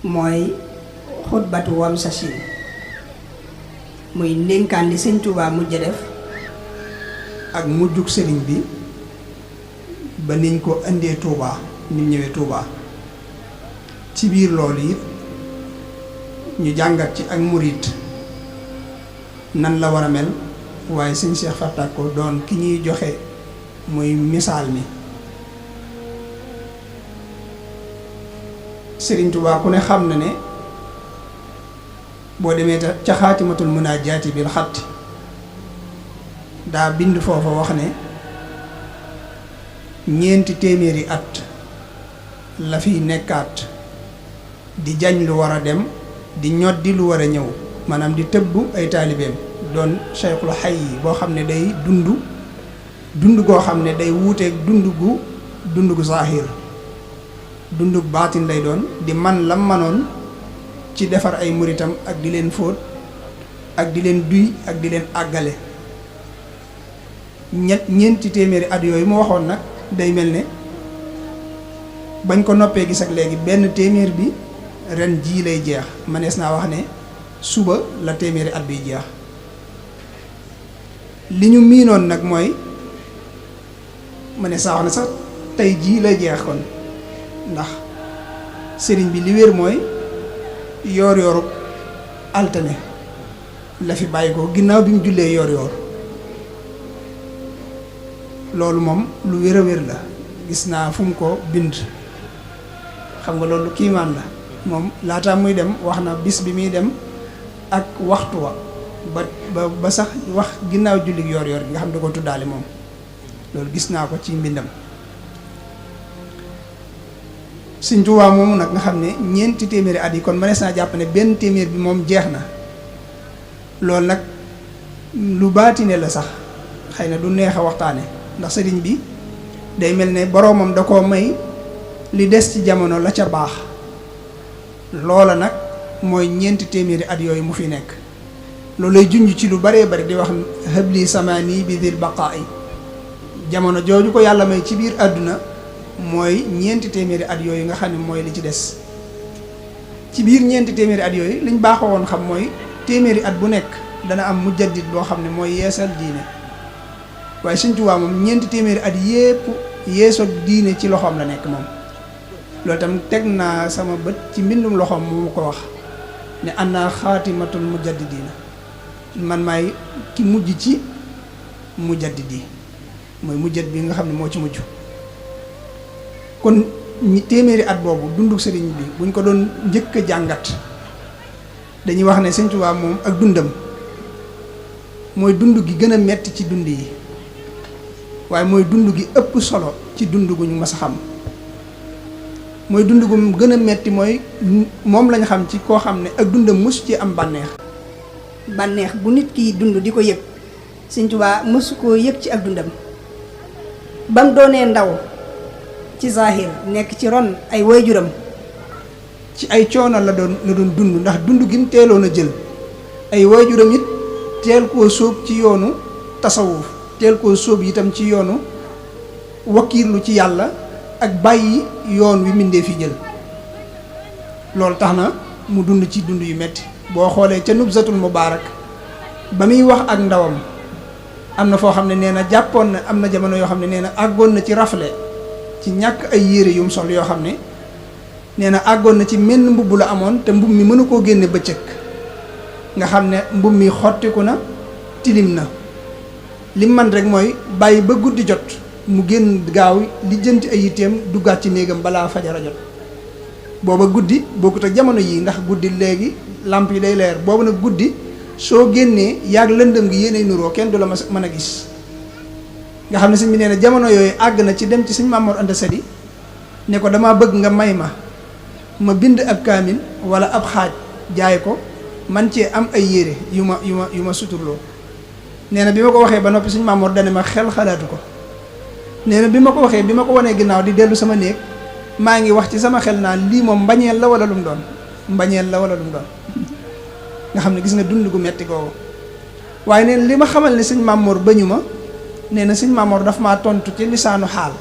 mooy xutbatu wam sachin muy ndénkaan li sëñ Tuubaa mujj def ak mujjug sëriñ bi ba niñ ko indee Tuubaa ni ñëwee Tuubaa. ci biir loolu it ñu jàngat ci ak murit nan la war a mel waaye sëñ Cheikh Fatak ko doon ki ñuy joxe muy misaal mi. Sëriñ Tuubaa ku ne xam na ne boo demee ca xaatimatul munaajaati bil xatti daa bind foofa wax ne 400 at la fiy nekkaat di jañ lu war a dem di ñoddi lu war a ñëw maanaam di tëbb ay taalibeem doon cheikhul xay yi boo xam ne day dund goo xam ne day wuuteeg dund gu zaahir dundug baatin lay doon di man lam manoon ci defar ay muritam ak di leen fóot ak di leen duy ak di leen àggale 400 at yooyu mu waxoon nag day mel ne bañ ko noppee gis ak léegi 100 bi ren jii lay jeex manees naa wax ne suba la 100 at biy jeex li ñu miinoon nag mooy manees naa wax ne sax tey jii lay jeex kon ndax sëriñ bi li wér mooy yoor altine la fi bàyyi ko ginnaaw bi mu jullee yoor loolu moom lu wér a wér la gis naa fu mu ko bind xam nga loolu kiimaan la moom laata muy dem wax na bis bi muy dem ak waxtu wa ba sax wax ginnaaw julli yoor gi nga xam da ko tuddaale moom loolu gis naa ko ci mbindam. Sëñ Tuubaa moomu nag nga xam ne 400 at yi kon mënees naa jàpp ne 100 bi moom jeex na loolu nag lu baatine la sax xëy na du neex a waxtaane ndax sëriñ bi day mel ne boroomam da koo may li des ci jamono la ca baax loola nag mooy 400 at yooyu mu fi nekk loolu lay junj ci lu baree bari di wax habli samani bi dil baqaa'i jamono jooju ko yàlla may ci biir àdduna mooy 400 at yooyu nga xam ne mooy li ci des ci biir 400 at yooyu liñ baaxoo woon xam mooy 100 at bu nekk dana am mujaddid boo xam ne mooy yeesal diine waaye Sëñ Tuubaa moom 400 at yépp yeesal diine ci loxoom la nekk moom loolu tam teg naa sama bët ci mbindum loxoom mu ko wax ne ana xaatimatul mujaddidiina man maay ki mujj ci mujaddidi mooy mujjad bi nga xam ne moo ci mujj kon 100 at boobu dundu sëriñ bi buñ ko doon njëkk a jàngat dañuy wax ne Sëñ Tuubaa moom ak dundam mooy dund gi gën a metti ci dund yi waaye mooy dund gi ëpp solo ci dund gu ñu mas a xam mooy dund gu gën a metti mooy moom lañ xam ci koo xam ne ak dundam mësu ci am bànneex bu nit kiy dund di ko yëg Sëñ Tuubaa mësu koo yëg ci ak dundam ba mu doonee ndaw ci zahir nekk ci ron ay waajuram ci ay coono la doon dund ndax dund gi mu teeloon a jël ay waajuram it teel koo sóob ci yoonu tasawuf teel koo sóob itam ci yoonu wakkiirlu ci yàlla ak bàyyi yoon wi mindee fi jël loolu tax na mu dund ci dund yu metti boo xoolee ca nubzatul mubaarak ba muy wax ak ndawam am na foo xam ne nee na jàppoon na am na jamono yoo xam ne nee na àggoon na ci rafle ci ñàkk ay yére yum sol yoo xam ne nee na àggoon na ci menn mbubb la amoon te mbubb mi mënu koo génne bëccëg nga xam ne mbubb mi xottiku na tilim na lim man rek mooy bàyyi ba guddi jot mu génn gaaw lijjanti ay yitteem duggaat ci néegam balaa fajara jot booba guddi bokkut ak jamono yii ndax guddi léegi làmp yi day leer boobu nag guddi soo génnee yaag lëndëm gi yéenay nuroo kenn du la mën a gis nga xam ne sëñ bi nee na jamono yooyu àgg na ci dem ci sëñ Maam Mor Anta Sali ne ko damaa bëgg nga may ma bind ab kaamil wala ab xaaj jaay ko man cee am ay yére yu ma suturloo nee na bi ma ko waxee ba noppi sëñ Maam Mor dane ma xel xalaatu ko nee na bi ma ko waxee bi ma ko wanee ginnaaw di dellu sama néeg maa ngi wax ci sama xel naan lii moom mbañeel la wala lu mu doon nga xam ne gis nga dund gu metti googu waaye neen li ma xamal ne sëñ Maam Mor bañu ma nee na sëñ Maam Mor daf maa tontu ci lisaanu xaal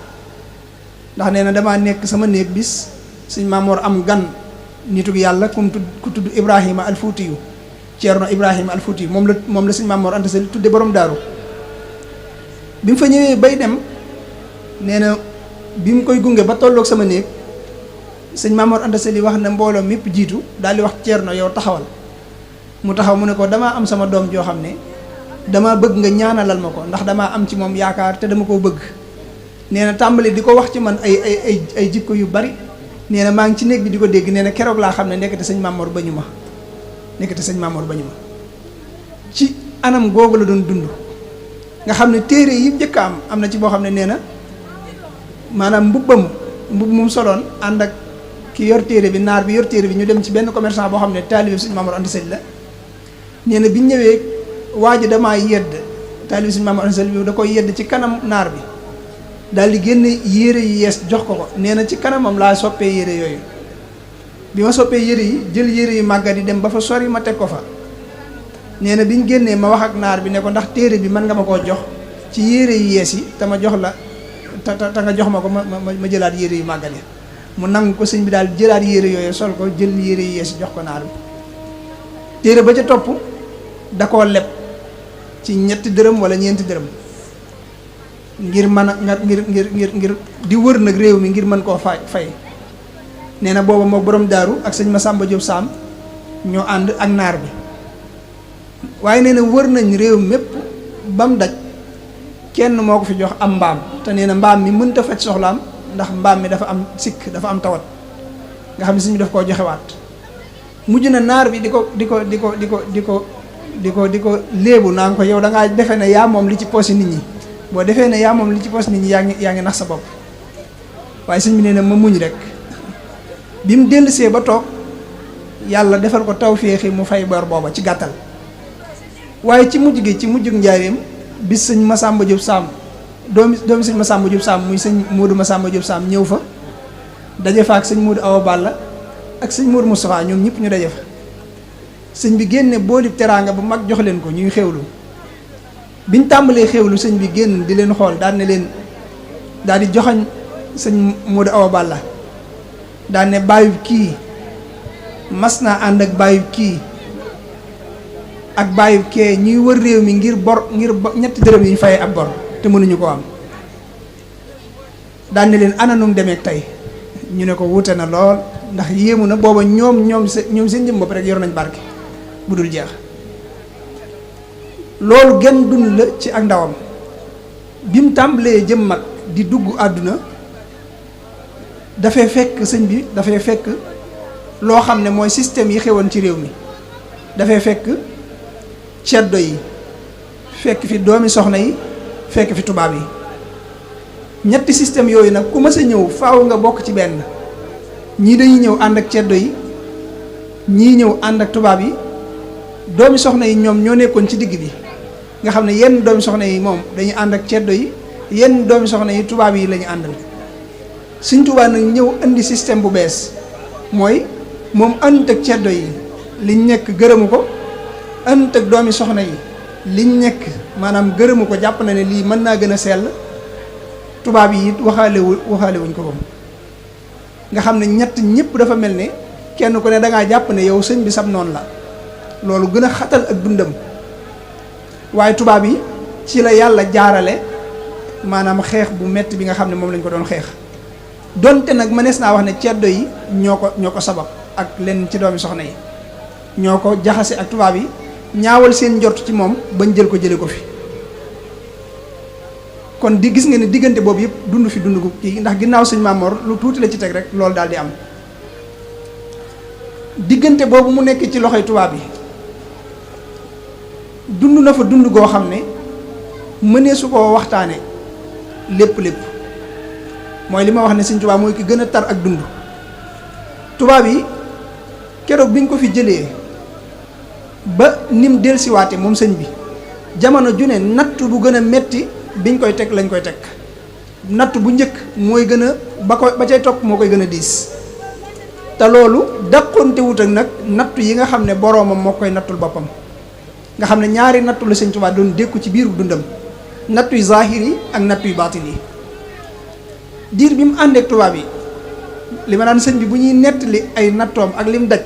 ndax nee na damaa nekk sama néeg bis sëñ Maam Mor am gan nitug yàlla ku tudd Ibrahima al Fuutiyu Ceerno Ibrahima al Fuutiyu moom la sëñ Maam Mor Anta Sali tudde borom daaru bi mu fa ñëwee bay dem nee na bi mu koy gunge ba tolloog sama néeg sëñ Maam Mor Anta Sali wax na mbooloo mépp jiitu daal di wax Ceerno yow taxawal mu taxaw mu ne ko damaa am sama doom joo xam ne dama bëgg nga ñaanalal ma ko ndax damaa am ci moom yaakaar te dama koo bëgg nee na tàmbali di ko wax ci man ay jikko yu bari nee na maa ngi ci néeg bi di ko dégg nee na keroog laa xam ne nekkate sëñ Maam Mor bañu ma ci anam googu la doon dund nga xam ne téere yi njëkk am na ci boo xam ne nee na maanaam mbubb mum soloon ànd ak ki yor téere bi naar bi yor téere bi ñu dem ci benn commerçant boo xam ne taalibe sëñ Maam Mor Anta Sali la nee na biñ ñëwee waa ji damaa yedd taalibe sëñ Maam Mor Anta Sali bi da koy yedd ci kanam naar bi daal di génne yére yu yees jox ko nee na ci kanamam laa soppee yére yooyu bi ma soppee yére yi jël yére yu màggat yi dem ba fa sori ma teg ko fa nee na biñ génnee ma wax ak naar bi ne ko ndax téere bi mën nga ma koo jox ci yére yu yees yi te ma jox la te nga jox ma ko ma jëlaat yére yu màggat yi mu nangu ko sëñ bi daal jëlaat yére yooyu sol ko jël yére yu yees jox ko naar bi téere ba ca topp da koo leb ci 2 dërëm wala 4 dërëm ngir mën a ngir di wër nag réew mi ngir mën koo fay nee na booba moo borom daaru ak sëñ Masamba Diop Sam ñoo ànd ak naar bi waaye nee na wër nañ réew mépp ba mu daj kenn moo ko fi jox am mbaam te nee na mbaam mi mënta faj soxlaam ndax mbaam mi dafa am sikk dafa am tawat nga xam ne sëñ bi daf koo joxewaat mujj na naar bi di ko léebu naa ko yow da ngaa defe ne yaa moom li ci poosi nit ñi boo defee ne yaa moom li ci poosi nit ñi yaa ngi nax sa bopp waaye sëñ bi nee na ma muñ rek bi mu dellusee ba toog yàlla defal ko tawféexi mu fay bor booba ci gàttal waaye ci mujjug njaareem bis sëñ Masamba Diop Sam doomi sëñ Masamba Diop Sam muy sëñ Modou Masamba Diop Sam ñëw fa daje fa ak sëñ Modou Awa Balla ak sëñ Modou Moustapha ñoom ñëpp ñu daje fa sëñ bi génne boolib teraanga bu mag jox leen ko ñuy xewlu biñ tàmbalee xewlu sëñ bi génn di leen xool daal ne leen daal di joxañ sëñ Modou Awa Balla daal ne bàyyub kii mas naa ànd ak bàyyub kii ak bàyyub kee ñuy wër réew mi ngir 2 dërëm yi ñu fayee ab bor te mënuñu ko am daal ne leen ananum demeek tey ñu ne ko wute na lool ndax yéemu na booba ñoom seen jëm bopp rek yor nañ barke bu dul jeex loolu genn dund la ci ak ndawam bi mu tàmbalee jëm mag di dugg àdduna dafay fekk sëñ bi dafay fekk loo xam ne mooy système yi xewoon ci réew mi dafay fekk ceddo yi fekk fi doomi soxna yi fekk fi tubaab yi ñetti système yooyu nag ku mës a ñëw faaw nga bokk ci benn ñii dañuy ñëw ànd ak ceddo yi ñii ñëw ànd ak tubaab yi doomi soxna yi ñoom ñoo nekkoon ci digg bi nga xam ne yenn doomi soxna yi moom dañuy ànd ak ceddo yi yenn doomi soxna yi tubaab yi la ñu àndal Sëñ Tuubaa nag ñëw indi système bu bees mooy moom ànd ak ceddo yi liñ nekk gërëmu ko ànd ak doomi soxna yi liñ nekk maanaam gërëmu ko jàpp na ne lii mën naa gën a sell tubaab yi it waxaale wuñ ko moom nga xam ne ñëpp dafa mel ne kenn ku ne dangaa jàpp ne yow sëñ bi sab noonu la loolu gën a xatal ak dundam waaye tubaab yi ci la yàlla jaarale maanaam xeex bu metti bi nga xam ne moom lañ ko doon xeex donte nag mënees naa wax ne ceddo yi ñoo ko sabab ak lenn ci doomi soxna yi ñoo ko jaxase ak tubaab yi ñaawal seen njort ci moom bañ jële ko fi kon di gis nga ne diggante boobu yëpp dund fi dund gu kii ndax ginnaaw sëñ Maam Mor lu tuuti la ci teg rek loolu daal di am diggante boobu mu nekk ci loxoy tubaab yi dund na fa dund goo xam ne mënee su koo waxtaane lépp mooy li ma wax ne sëñ Tuubaa mooy ki gën a tar ak dund tubaab yi keroog biñ ko fi jëlee ba nim dellusiwaate moom sëñ bi jamono ju ne natt bu gën a metti biñ koy teg lañ koy teg natt bu njëkk mooy gën a ba cay topp moo koy gën a diis te loolu dàqonte wut ak nag nattu yi nga xam ne boroomam moo koy nattul boppam nga xam ne ñaari nattu la sëñ Tuubaa doon dékku ci biiru dundam nattuy zaahir yi ak nattuy baatin yi diir bi mu àndeek tubaab yi li ma naan sëñ bi bu ñuy nettali ay nattoom ak lim daj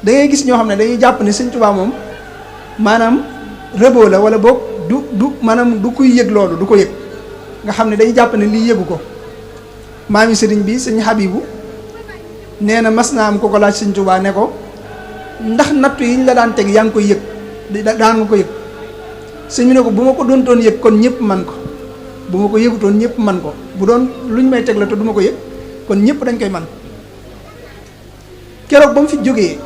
da ngay gis ñoo xam ne dañuy jàpp ne sëñ Tuubaa moom maanaam rëboo la wala boog du maanaam du kuy yëg loolu du ko yëg nga xam ne dañuy jàpp ne lii yëgu ko. maami sëriñ bi sëñ Habibu nee na mas naa am ko laaj sëñ Tuubaa ne ko ndax nattu yi ñu la daan teg yaa ngi koy yëg daan nga ko yëg sëñ bi ne ko bu ma ko doontoon yëg kon ñëpp man ko bu ma ko yëgutoon ñëpp man ko bu doon luñ may teg la te du ma ko yëg kon ñëpp dañ koy man keroog ba mu fi jógee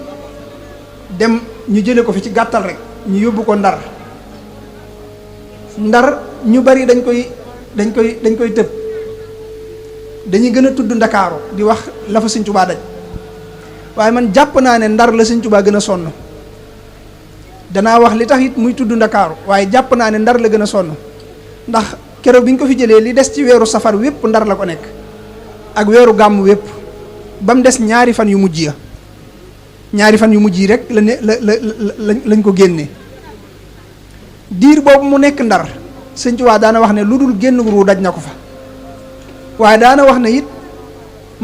dem ñu jële ko fi ci gàttal rek ñu yóbbu ko ndar ñu bari dañ koy tëb dañuy gën a tudd ndakaaru di wax la fa sëñ Tuubaa daj waaye man jàpp naa ne ndar la sëñ Tuubaa gën a sonn danaa wax li tax it muy tudd ndakaaru waaye jàpp naa ne ndar la gën a sonn ndax keroog bi ñu ko fi jëlee li des ci weeru safar wépp ndar la ko nekk ak weeru gàmm wépp ba mu des ñaari fan yu mujj ya ñaari fan yu mujj yi rek lañ ko génnee diir boobu mu nekk ndar sëñ Tuubaa daana wax ne lu dul génn ruu daj na ko fa waaye daana wax ne it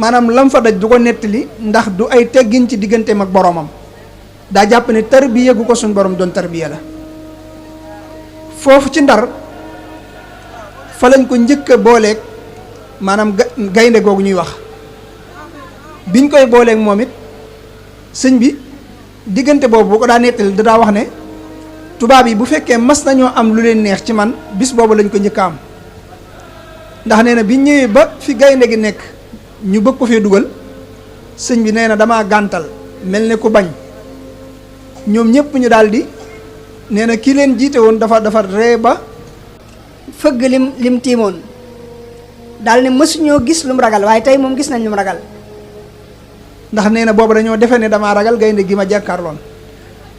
maanaam lam fa daj du ko nettali ndax du ay teggin ci digganteem ak boromam daa jàpp ne tarbiya gu ko suñ borom doon tarbiya la foofu ci ndar fa lañ ko njëkk a booleeg maanaam gaynde googu ñuy wax biñ koy booleeg moom it sëñ bi diggante boobu bu ko daa nettali daa wax ne tubaab yi bu fekkee mas nañoo am lu leen neex ci man bis boobu lañ ko njëkk a am ndax nee na bi ñëwee ba fi gaynde gi nekk ñu bëgg ko fee dugal sëñ bi nee na damaa gàntal mel ne ku bañ ñoom ñëpp ñu daal di nee na ki leen jiite woon dafa ree ba fëgg lim tiimoon daal ne mësuñoo gis lu mu ragal waaye tey moom gis nañ lu mu ragal ndax nee na booba dañoo defe ne damaa ragal gaynde gi ma jàkkaarloon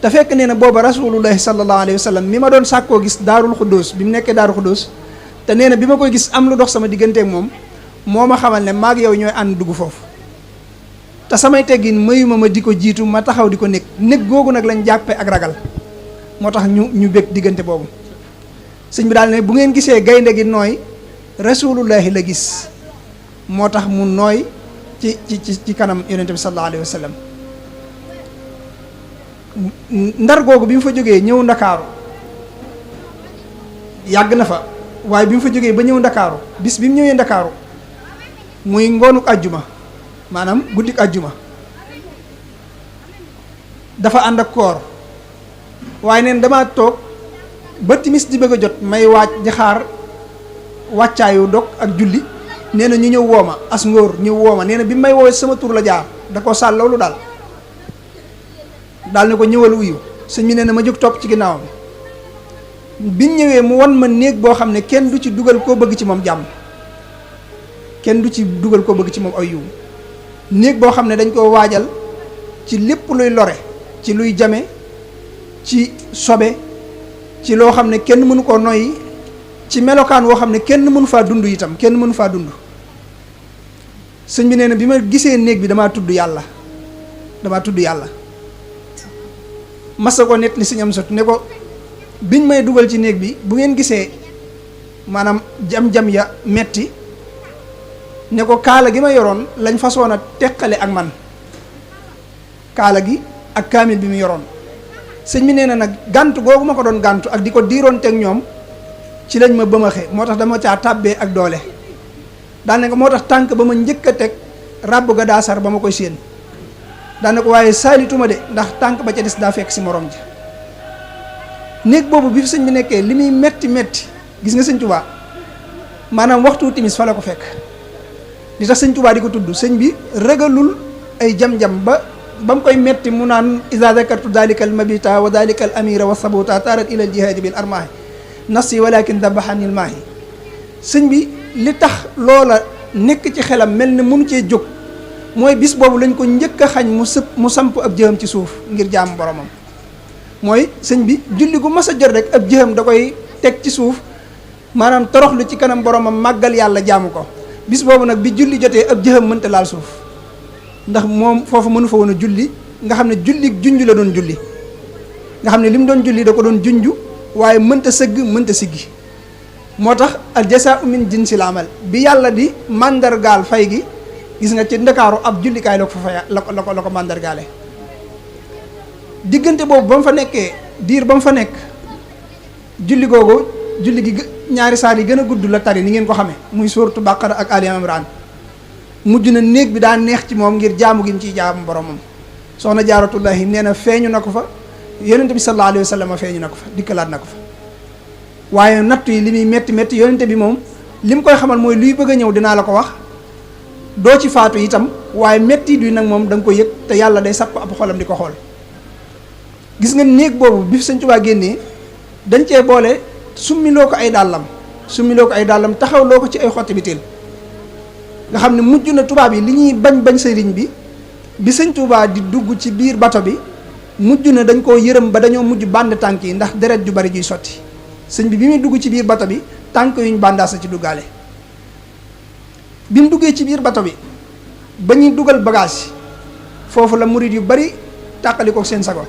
te fekk nee na booba rasulullahi sallallahu alayhi wa sallam mi ma doon sàkkoo gis daarul xuddoos bi mu nekkee daarul xuddoos te nee na bi ma koy gis am lu dox sama digganteeg moom moo ma xamal ne maag yow ñooy ànd dugg foofu te samay teggin mayuma ma di ko jiitu ma taxaw di ko nekk googu nag lañ jàppe ak ragal moo tax ñu bég diggante boobu sëñ bi daal ne bu ngeen gisee gaynde gi nooy rasulullahi la gis moo tax mu nooy ci kanam yonente bi sallallahu alayhi wa sallam ndar googu bi mu fa jógee ñëw ndakaaru yàgg na fa waaye bi mu fa jógee ba ñëw ndakaaru bis bi mu ñëwee ndakaaru muy ngoonuk àjjuma maanaam guddik àjjuma dafa ànd ak koor waaye neen dama toog ba timis di bëgg a jot may waaj di xaar wàccaayu dog ak julli nee na ñu ñëw wooma as ngóor ñëw wooma nee na bi may woowee sama tur la jaar da ko sàllawlu daal ne ko ñëwal wuyu sëñ bi nee na ma jóg topp ci ginnaawam biñ ñëwee mu wan ma néeg boo xam ne kenn du ci dugal koo bëgg ci moom jàmm kenn du ci dugal koo bëgg ci moom ay yiw néeg boo xam ne dañ koo waajal ci lépp luy lore ci luy jame ci sobe ci loo xam ne kenn mënu koo noyyi ci melokaan woo xam ne kenn mënu faa dund itam kenn mënu faa dund sëñ bi nee na bi ma gisee néeg bi damaa tudd yàlla masa ko net li sëñ am sot ne ko biñ may dugal ci néeg bi bu ngeen gisee maanaam jam-jam ya metti ne ko kaala gi ma yoroon lañ façon a teqale ak man kaala gi ak kaamil bi mu yoroon sëñ bi nee na nag gàntu googu ma ko doon gàntu ak di ko diiroon teg ñoom ci lañ ma bëmaxe moo tax dama caa tàbbee ak doole daane ko moo tax tànk ba ma njëkk a teg ràbb ga daa sar ba ma koy séen daane ko waaye saalituma de ndax tànk ba ca des daa fekk si morom ji néeg boobu bi fi sëñ bi nekkee li muy metti gis nga sëñ Tuubaa maanaam waxtu timis fa la ko fekk li tax sëñ Tuubaa di ko tudd sëñ bi ragalul ay jam-jam ba mu koy metti mu naan iza zakartu dalika al mabita wa dalika al amira wa sabuta tarat ila al jihaadi bil armaahi nafsi walakin dabaxanil maahi sëñ bi li tax loola nekk ci xelam mel ne mënu cee jóg mooy bis boobu lañ ko njëkk a xañ mu samp ab jëxam ci suuf ngir jaamu boromam mooy sëñ bi julli gu mas a jot rek ab jëxam da koy teg ci suuf maanaam toroxlu ci kanam boromam màggal yàlla jaamu ko bis boobu nag bi julli jotee ab jëxam mënta laal suuf ndax moom foofu mënu fa woon a julli nga xam ne julli junj la doon julli nga xam ne li mu doon julli da ko doon junj waaye mënta sëgg mënta siggi moo tax al jasaa'u min jinsil amal bi yàlla di màndargaal fay gi gis nga ci Ndakaaru ab jullikaay la ko fa la ko màndargaale. diggante boobu ba mu fa nekkee diir ba mu fa nekk julli googu julli gi ñaari saar yi gën a gudd la tari ni ngeen ko xamee muy suuratu Baqara ak Ali Imran mujj na néeg bi daa neex ci moom ngir jaamu gi mu ciy jaamu boromam. soxna Jaaratullahi nee na feeñu na ko fa yonente bi sallallahu alayhi wa sallam feeñu na ko fa dikkalaat na ko fa waaye nattu yi li muy métti métti yonente bi moom li mu koy xamal mooy luy bëgg a ñëw dinaa la ko wax doo ci faatu itam waaye métti du nag moom da nga ko yëg te yàlla day sàpp ab xolam di ko xool. gis nga néeg boobu bi Sëñ Tuubaa génnee dañ cee boole summiloo ko ay dàllam taxawloo ko ci ay xotti biteel nga xam ne mujj na tubaab yi li ñuy bañ sëriñ bi Sëñ Tuubaa di dugg ci biir bato bi mujj na dañ koo yërëm ba dañoo mujj bànd tànk yi ndax deret ju bari juy sotti sëñ bi muy dugg ci biir bato bi tànk yuñ bàndaasa ci duggaale bi mu duggee ci biir bato bi ba ñuy dugal bagage foofu la murit yu bari tàqali ko seen sago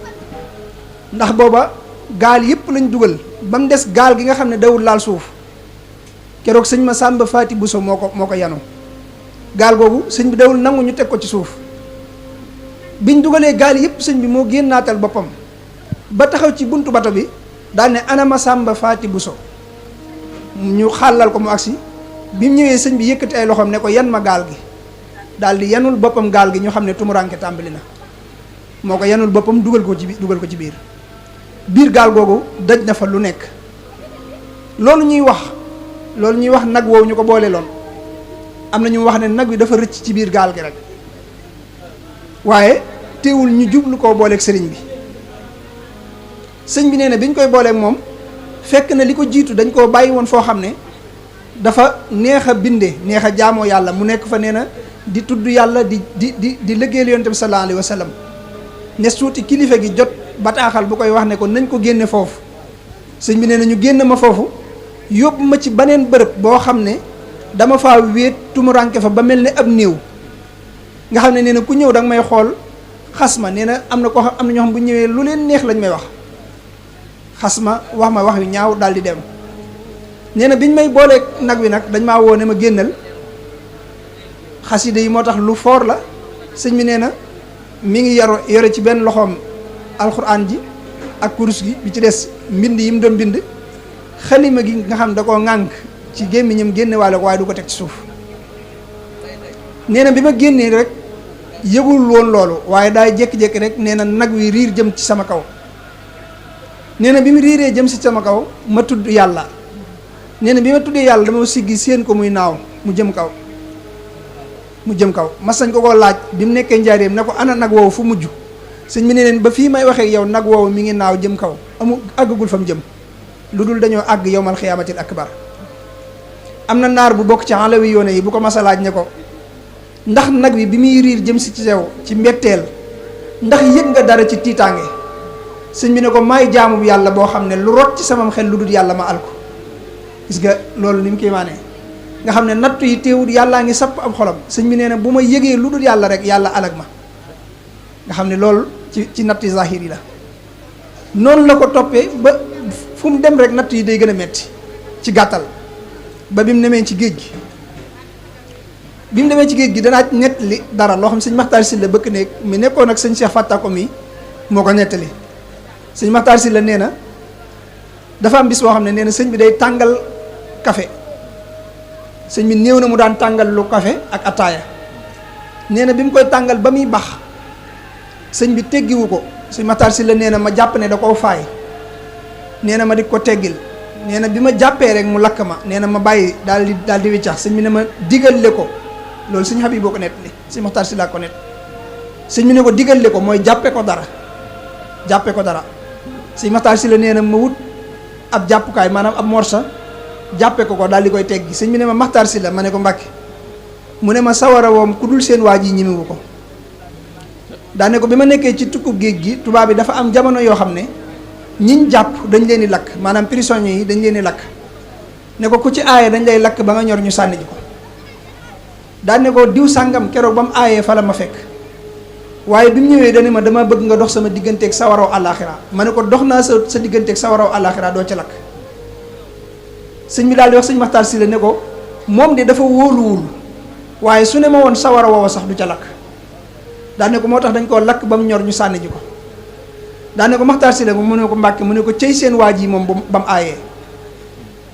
ndax booba gaal yëpp lañ dugal ba mu des gaal gi nga xam ne dawul laal suuf keroog sëñ Masamba Faati Buso moo ko yanu gaal googu sëñ bi dawul nangu ñu teg ko ci suuf biñ dugalee gaal yëpp sëñ bi moo génnaatal boppam ba taxaw ci buntu bato bi daal ne ana Masamba Faati Buso ñu xàllal ko mu agsi bi mu ñëwee sëñ bi yëkkati ay loxoom ne ko yan ma gaal gi daal di yanul boppam gaal gi ñu xam ne tumuranke tàmbali na moo ko yanul boppam dugal ko ci biir gaal googu daj na fa lu nekk loolu ñuy wax nag woowu ñu ko boole loon am na ñu wax ne nag wi dafa rëcc ci biir gaal gi rek waaye teewul ñu jublu koo booleeg sëriñ bi sëñ bi nee na bi ñu koy booleeg moom fekk na li ko jiitu dañ koo bàyyi woon foo xam ne dafa neex a binde neex a jaamoo yàlla mu nekk fa nee na di tudd yàlla di liggéeyal yonent bi sallallahu alayhi wa sallam ne suuti kilifa gi jot bataaxal bu koy wax ne ko nañ ko génne foofu sëñ bi nee na ñu génn ma foofu yóbbu ma ci beneen bërëb boo xam ne dama faa wéet tumuranke fa ba mel ne ab néew nga xam ne nee na ku ñëw danga may xool xas ma nee na am na ñoo xam bu ñëwee lu leen neex lañ may wax xas ma wax yu ñaaw daal di dem nee na biñ may booleeg nag wi nag dañ maa woo ne ma génnal xasida yi moo tax lu foor la sëñ bi nee na mi ngi yore ci benn loxoom alxuraan ji ak kurus gi bi ci des mbind yi mu doon bind xalima gi nga xam da koo ŋànk ci gémmiñam génne waale ko waaye du ko teg ci suuf nee na bi ma génnee rek yëgul woon loolu waaye daay jékki-jékki rek nee na nag wi riir jëm ci sama kaw nee na bi mu riiree jëm ci sama kaw ma tudd yàlla nee na bi ma tuddee yàlla dama siggi séen ko muy naaw mu jëm kaw mas nañ ko koo laaj bi mu nekkee njaareem ne ko ana nag woowu fu mujj sëñ bi ne leen ba fii may waxee yow nag woowu mi ngi naaw jëm kaw àggagul fa mu jëm lu dul dañoo àgg yowmal xiyaamatil akbar am na naar bu bokk ci alawi yoone yi bu ko mas a laaj ne ko ndax nag wi bi muy riir jëm si ci sew ci mbetteel ndax yëg nga dara ci tiitaange sëñ bi ne ko maay jaamu yàlla boo xam ne lu rot ci samam xel lu dul yàlla ma al ko gis nga loolu ni mu kiimaanee nga xam ne nattu yi teewul yàllaa ngi sapp ab xolam sëñ bi nee na bu ma yëgee lu dul yàlla rek yàlla alag ma nga xam ne loolu ci natti zahir yi la noonu la ko toppee ba fu mu dem rek natt yi day gën a metti ci gàttal ba bi mu demee ci géej gi danaa nettali dara loo xam sëñ Maxtaar Sylla bëkk néeg mi nekkoon ak sëñ Cheikh Fattako mi moo ko nettali sëñ Maxtaar Sylla nee na dafa am bis boo xam ne nee na sëñ bi day tàngal café sëñ bi néew na mu daan tàngal lu café ak ataaya nee na bi mu koy tàngal ba muy bax sëñ bi teggiwu ko sëñ Maxtaar Sylla nee na ma jàpp ne da koo faay nee na ma di ko teggil nee na bi ma jàppee rek mu lakk ma nee na ma bàyyi daal di wiccax sëñ bi ne ma digale ko loolu sëñ Habib boo ko nett li sëñ Maxtaar Sylla ko nett sëñ bi ne ko digale ko mooy jàppe ko dara sëñ Maxtaar Sylla nee na ma wut ab jàppukaay maanaam ab morsa jàppe ko daal di koy teggi sëñ bi ne ma Maxtaar Sylla ma ne ko Mbàkke mu ne ma sawara woom ku dul seen waa ji ñemewu ko daane ko bi ma nekkee ci tukku géej gi tubaab bi dafa am jamono yoo xam ne ñiñ jàpp dañ leen di lakk maanaam prisonniers yi dañ leen di lakk ne ko ku ci aaye dañ lay lakk ba nga ñor ñu sànni ji ko daane ko diw sàngam keroog ba mu aayee fa la ma fekk waaye bi mu ñëwee dane ma dama bëgg nga dox sama digganteeg sawaraw àllaaxira ma ne ko dox naa sa digganteeg sawaraw àllaaxira doo ci lakk sëñ bi daal di wax sëñ Maxtaar Sylla ne ko moom de dafa wóoluwul waaye su ne ma woon sawara woowa sax du ca lakk. daane ko moo tax dañ koo lakk ba mu ñor ñu sànni ji ko. daane ko Maxtaar Si la mu ne ko Mbàkke mu ne ko cëy seen waa ji moom ba mu aayee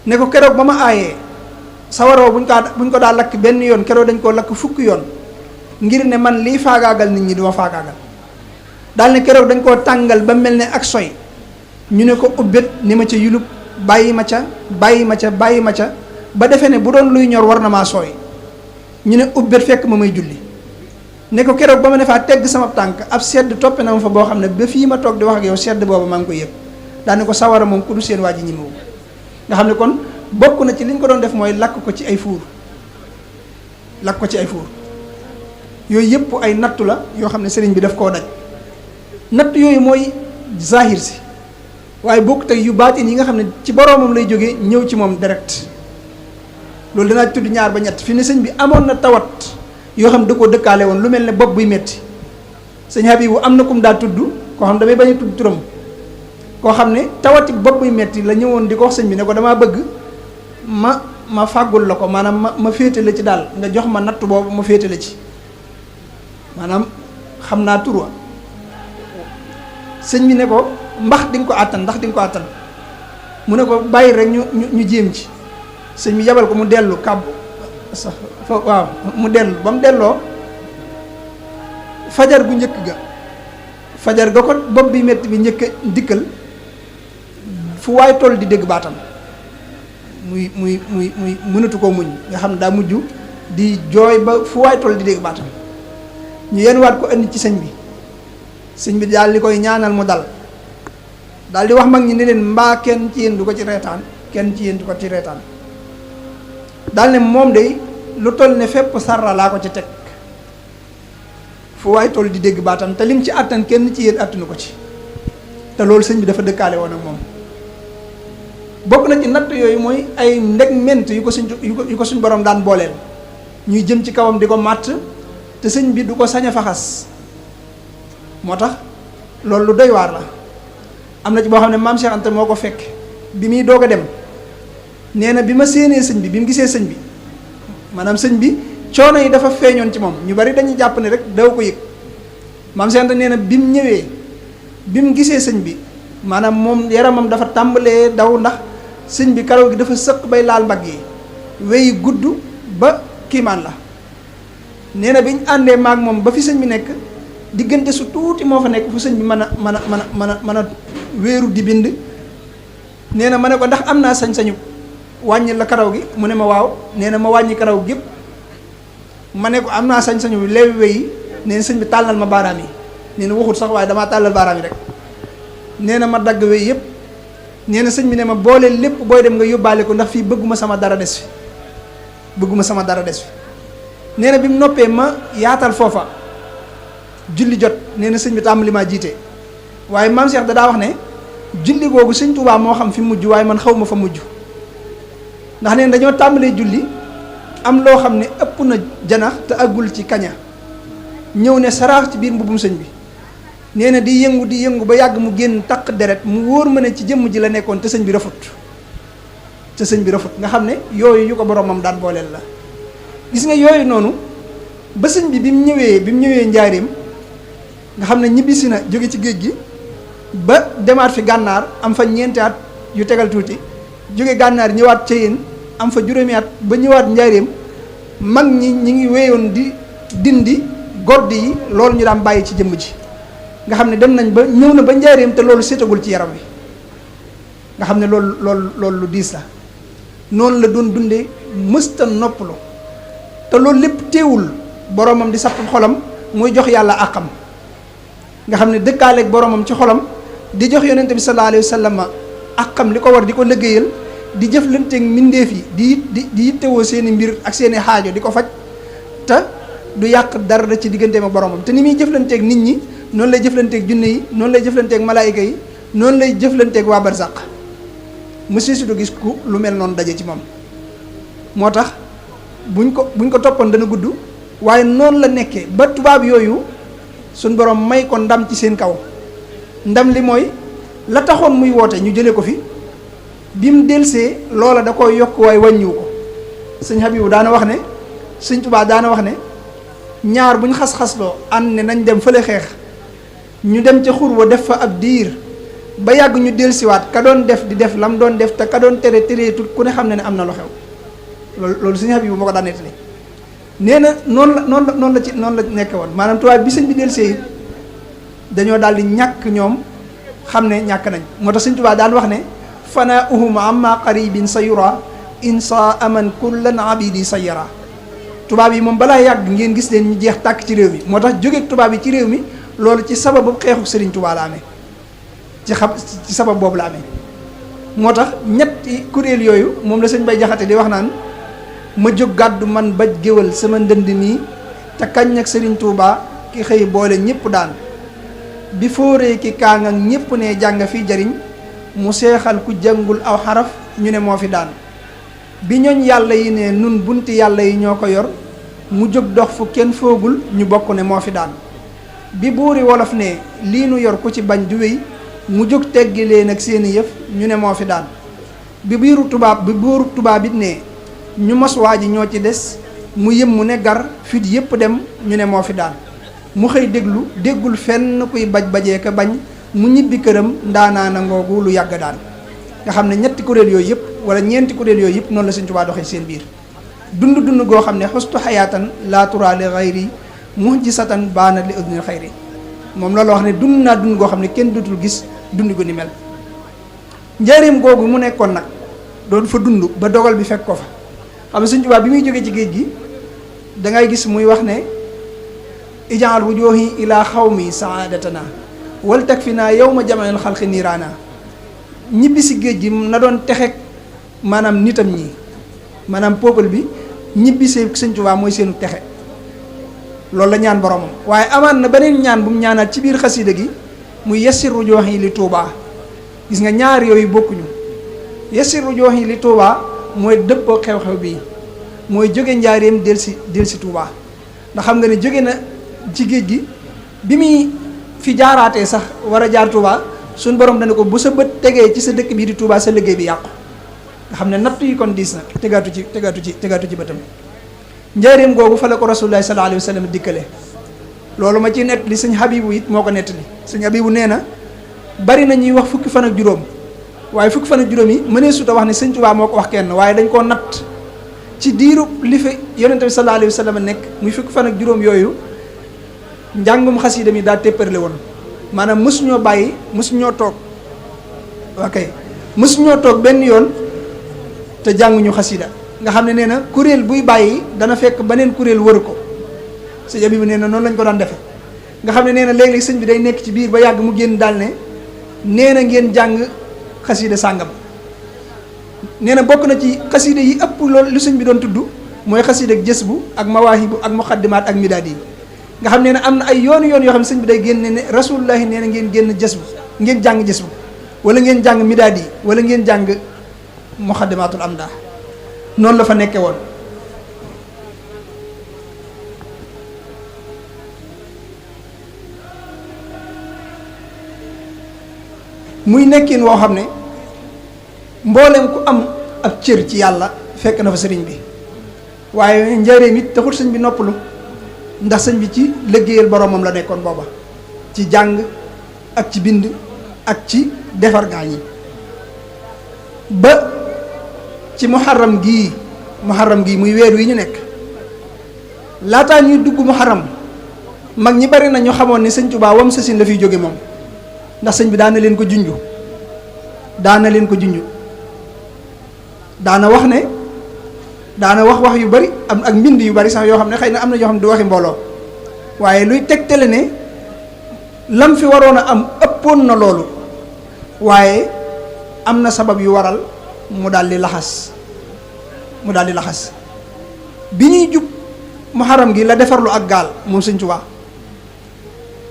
ne ko keroog ba ma aayee sawara woo buñ ko daa lakk benn yoon keroog dañ koo lakk fukki yoon ngir ne man lii faagaagal nit ñi duma faagaagal. daal ne keroog dañ koo tàngal ba mel ne ak soy ñu ne ko ubbét ni ma ca yulub bàyyi ma ca ba defee ne bu doon luy ñor war na maa sooy ñu ne ubbét fekk ma may julli ne ko keroog ba ma ne faa tegg sama tànk ab sedd toppe na ma fa boo xam ne ba fii ma toog di wax ak yow sedd booba maa ngi koy yëg. daane ko sawara moom ku du seen waa ji ñi nga xam ne kon bokk na ci li ñu ko doon def mooy lakk ko ci ay fuur yooyu yëpp ay nattu la yoo xam ne sëriñ bi daf koo daj. natt yooyu mooy zahir si waaye bokk tey yu baatin yi nga xam ne ci boroomam lay jógee ñëw ci moom direct loolu danaa tudd ñaar ba ñett fi ne sëñ bi amoon na tawat yoo xam ne da koo dëkkaale woon lu mel ne bopp buy metti sëñ Habibu am na kum daa tudd koo xam damay bañ a tudd turam koo xam ne tawati bopp buy metti la ñëwoon di ko wax sëñ bi ne ko damaa bëgg ma fàggul la ko maanaam ma féete la ci daal nga jox ma natt boobu ma féete la ci maanaam xam naa tur wa sëñ bi ne ko ndax di nga ko àttan mu ne ko bàyyi rek ñu jéem ci sëñ bi yabal ko mu dellu kàbbu sax waaw mu dellu ba mu delloo fajar gu njëkk ga ko bopp bi metti bi njëkk dikkal fu waay toll di dégg baatam muy mënatu koo muñ nga xam ne daa mujj di jooy ba fu waay toll di dégg baatam ñu yenn waat ko indi ci sëñ bi daal di koy ñaanal mu dal daal di wax mag ñi ne leen mbaa kenn ci yéen du ko ci reetaan daal ne moom de lu toll ne fépp sarra laa ko ci teg fu waay toll di dégg baatam te lim ci àttan kenn ci yéen àttanu ko ci te loolu sëñ bi dafa dëkkaale woon ak moom. bokk na ci natt yooyu mooy ay ndegment yu ko suñ borom daan booleel ñuy jëm ci kawam di ko màtt te sëñ bi du ko sañ a faxas moo tax loolu lu doy waar la. am na ci boo xam ne maam Cheikh Anta moo ko fekk bi muy doog a dem nee na bi ma séenee sëñ bi mu gisee sëñ bi maanaam sëñ bi coono yi dafa feeñoon ci moom ñu bari dañuy jàpp ne rek daw ko yëg maam Cheikh Anta nee na bi mu ñëwee bi mu gisee sëñ bi maanaam moom yaramam dafa tàmbalee daw ndax sëñ bi karaw gi dafa sëq bay laal mbagg yi weyi gudd ba kiimaan la nee na bi ñu àndee maag moom ba fi sëñ bi nekk diggante su tuuti moo fa nekk fu sëñ bi mën a wéeru di bind nee na ma ne ko ndax am naa sañ-sañu wàññi la karaw gi mu ne ma waaw nee na ma wàññi karaw gépp ma ne ko am naa sañ-sañu leewi weyi nee na sëñ bi tàllal ma baaraam yi nee na waxut sax waaye damaa tàllal baaraam yi rek nee na ma dagg wey yëpp nee na sëñ bi ne ma boole lépp booy dem nga yóbbaale ko ndax fii bëgguma sama dara des fi nee na bi mu noppee ma yaatal foofa julli jot nee na sëñ bi tàmbali maa jiite waaye maam Cheikh da daa wax ne julli googu sëñ Tuubaa moo xam fi mujj waaye man xaw ma fa mujj ndax nee na dañoo tàmbalee julli am loo xam ne ëpp na janax te àggul ci kaña ñëw ne saraax ci biir mbubbum sëñ bi nee na di yëngu ba yàgg mu génn taq deret mu wóor ma ne ci jëmm ji la nekkoon te sëñ bi rafut nga xam ne yooyu yu ko boromam daan booleel la gis nga yooyu noonu ba sëñ bi bi mu ñëwee njaareem nga xam ne ñibbisi na jóge ci géej gi ba demaat fi gànnaar am fa ñeenti at yu tegal tuuti jóge gànnaar ñëwaat Ceyeen am fa juróomi at ba ñëwaat njaareem mag ñi ngi wéyoon di dindi gordi yi loolu ñu daan bàyyi ci jëmm ji nga xam ne dem nañ ba ñëw na ba njaareem te loolu seetagul ci yaram wi nga xam ne loolu lu diis la noonu la doon dundee mësta noppalu te loolu lépp teewul boromam di sapp xolam muy jox yàlla àqam nga xam ne dëkkaaleeg boromam ci xolam di jox yonente bi sallallahu alayhi wa sallam àqam li ko war di ko liggéeyal di jëflanteeg mbindeef yi di yittewoo seeni mbir ak seeni xaajo di ko faj te du yàq dara ci digganteem ak boromam te ni muy jëflanteeg nit ñi noonu lay jëflanteeg junne yi noonu lay jëflanteeg malaayika yi noonu lay jëflanteeg waa barzaq monsieur si du gis ku lu mel noonu daje ci moom moo tax buñ ko toppoon dana gudd waaye noonu la nekkee ba tubaab yooyu suñ borom may ko ndam ci seen kaw ndam li mooy la taxoon muy woote ñu jëlee ko fi bi mu delsee loola da koy yokk waaye wàññiwu ko sëñ Habibu daana wax ne Sëñ Tuubaa daana wax ne ñaar buñ xas-xasloo ànd ne nañ dem fële xeex ñu dem ca xur wa def fa ab diir ba yàgg ñu dellusiwaat ka doon def di def lam doon def te ka doon tereetul ku ne xam ne am na lu xew loolu Sëñ Habibu moo ko daan nettali nee na noonu la nekke woon maanaam tubaab bi sëñ bi dellusee dañoo daal di ñàkk ñoom xam ne ñàkk nañ moo tax Sëñ Tuubaa daan wax ne fana uhum amma qaribin sa yura insa aman kullan abidi sa yara tubaab yi moom balaa yàgg ngeen gis leen ñu jeex tàkk ci réew mi moo tax jóge tubaab yi ci réew mi loolu ci sababu xeexu Sëriñ Tuubaa la amee ci sabab boobu la amee moo tax ñetti kuréel yooyu moom la sëñ Bay Jaxate di wax naan ma jóg gàddu man baj géwal sama ndënd nii te kañ ak Sëriñ Tuubaa ki xëy boole ñëpp daan bi fóoree ki kaang ak ñëpp ne jàng fi jariñ mu seexal ku jàngul aw xaraf ñu ne moo fi daan bi ñooñ yàlla yi ne nun bunti yàlla yi ñoo ko yor mu jóg dox fu kenn foogul ñu bokk ne moo fi daan bi buuri wolof ne lii nu yor ku ci bañ du wéy mu jóg teggi leen ak seeni yëf ñu ne moo fi daan bi buuru tubaab it ne ñu mos waa ji ñoo ci des mu yëm mu ne gar fit yépp dem ñu ne moo fi daan mu xëy déggul fenn kuy bajee ka bañ mu ñibbi këram ndaanaana ngoogu lu yàgg daan nga xam ne ñetti kuréel yooyu yëpp wala ñeenti kuréel yooyu yëpp noonu la Sëñ Tuubaa doxee seen biir dund goo xam ne xustu xayaatan laa turaa li xayri muhjisatan baana li udnil xayri moom loolu wax ne dund naa dund goo xam ne kenn dutul gis dund gu ni mel njëriñ googu mu nekkoon nag doon fa dund ba dogal bi fekk ko fa xam ne Sëñ Tuubaa bi muy jógee ci géej gi dangay gis muy wax ne ijaal wujuhi ila xawmi saadatana wal takfina yawma jam'il xalqi niiraana ñibbi si géej gi na doon texeek maanaam nitam ñi maanaam peuple bi ñibbi see Sëñ Tuubaa mooy seenu texe loolu la ñaan boromam waaye amaan na beneen ñaan bu mu ñaanaat ci biir xasida gi muy yassiru jooxi li Tuubaa gis nga ñaar yooyu bokkuñu yassiru jooxi li Tuubaa mooy dëppoo xew-xew bii mooy jóge njaareem del si Tuubaa ndax xam nga ne jóge na ci géej gi bi muy fi jaaraatee sax war a jaar Tuubaa suñ borom dana ko bu sa bët tegee ci sa dëkk bii di Tuubaa sa liggéey bi yàqu nga xam ne natt yi kon diis na tegaatu ci bëtam njaareem googu fa la ko rasulullaahi sallallaahu alayhi wa sallam dikkale loolu ma ci nett li sëñ Habibu it moo ko nettali sëñ Habibu nee na bari na ñuy wax fukki fan ak juróom waaye fukki fan ak juróom yi mënee suta wax ne Sëñ Tuubaa moo ko wax kenn waaye dañ koo natt ci diiru li fi yonente bi sallallaahu alayhi wa sallam nekk muy fukki fan ak juróom yooyu njàngum xasida mi daa tépparle woon maanaam mësuñoo bàyyi mësuñoo toog mësuñoo toog benn yoon te jànguñu xasida nga xam ne nee na kuréel buy bàyyi dana fekk beneen kuréel wër ko sëñ bi nee na noonu lañ ko daan defe nga xam ne nee na léeg-léeg sëñ bi day nekk ci biir ba yàgg mu génn daal ne nee na ngeen jàng xasida sàngam nee na bokk na ci xasida yi ëpp loolu lu sëñ bi doon tudd mooy xasida ak jës bu ak mawaahibu ak muqaddimaat ak midaad yi nga xam ne am na ay yoon yoo xam ne sëñ bi day génne ne rasulullahi nee na ngeen génn jës bu ngeen jàng jës bu wala ngeen jàng midaad yi wala ngeen jàng muqaddimaatul amdah noonu la fa nekke woon muy nekkin woo xam ne mboolem ku am ab cër ci yàlla fekk na fa sëriñ bi waaye njaareem it taxul sëñ bi noppalu ndax sëñ bi ci liggéeyal boromam la nekkoon booba ci jàng ak ci bind ak ci defar gaañ yi ba ci muharram gii muy weer wi ñu nekk laataa ñuy dugg muharram mag ñi bari na ñu xamoon ne Sëñ Tuubaa wam sasin la fiy jóge moom ndax sëñ bi daana leen ko junju daana wax ne daana wax yu bari am ak mbind yu bari sax yoo xam ne xëy na am na yoo xam ne du waxi mbooloo waaye luy tegtale ne lam fi waroon a am ëppoon na loolu waaye am na sabab yu waral mu daal di laxas bi ñuy jub muharram gi la defarlu ak gaal moom Sëñ Tuubaa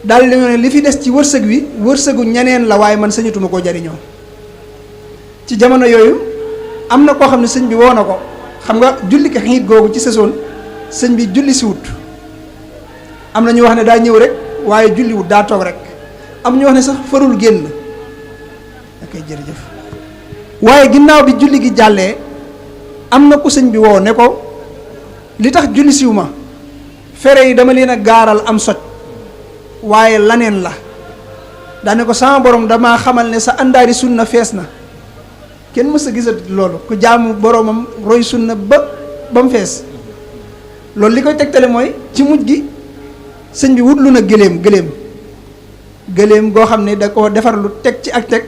daal di ne li fi des ci wërsëg wi wërsëgu ñeneen la waaye man sañatuma koo jariñoo ci jamono yooyu am na koo xam ne sëñ bi woo na ko xam nga julli ki xiit googu ci sasoon sëñ bi julli si wut am na ñu wax ne daa ñëw rek waaye julli wut daa toog rek am ñu wax ne sax farul génn ok jërëjëf waaye ginnaaw bi julli gi jàllee am na ku sëñ bi woo ne ko li tax julli siw ma fere yi dama leen a gaaral am soj waaye laneen la daane ko sama borom damaa xamal ne sa àndaari sunna fees na kenn mës a gisat loolu ku jaamu boromam roy sunna ba mu fees loolu li koy tegtale mooy ci mujj gi sëñ bi wutlu na gëléem goo xam ne da ko defar lu teg ci ak teg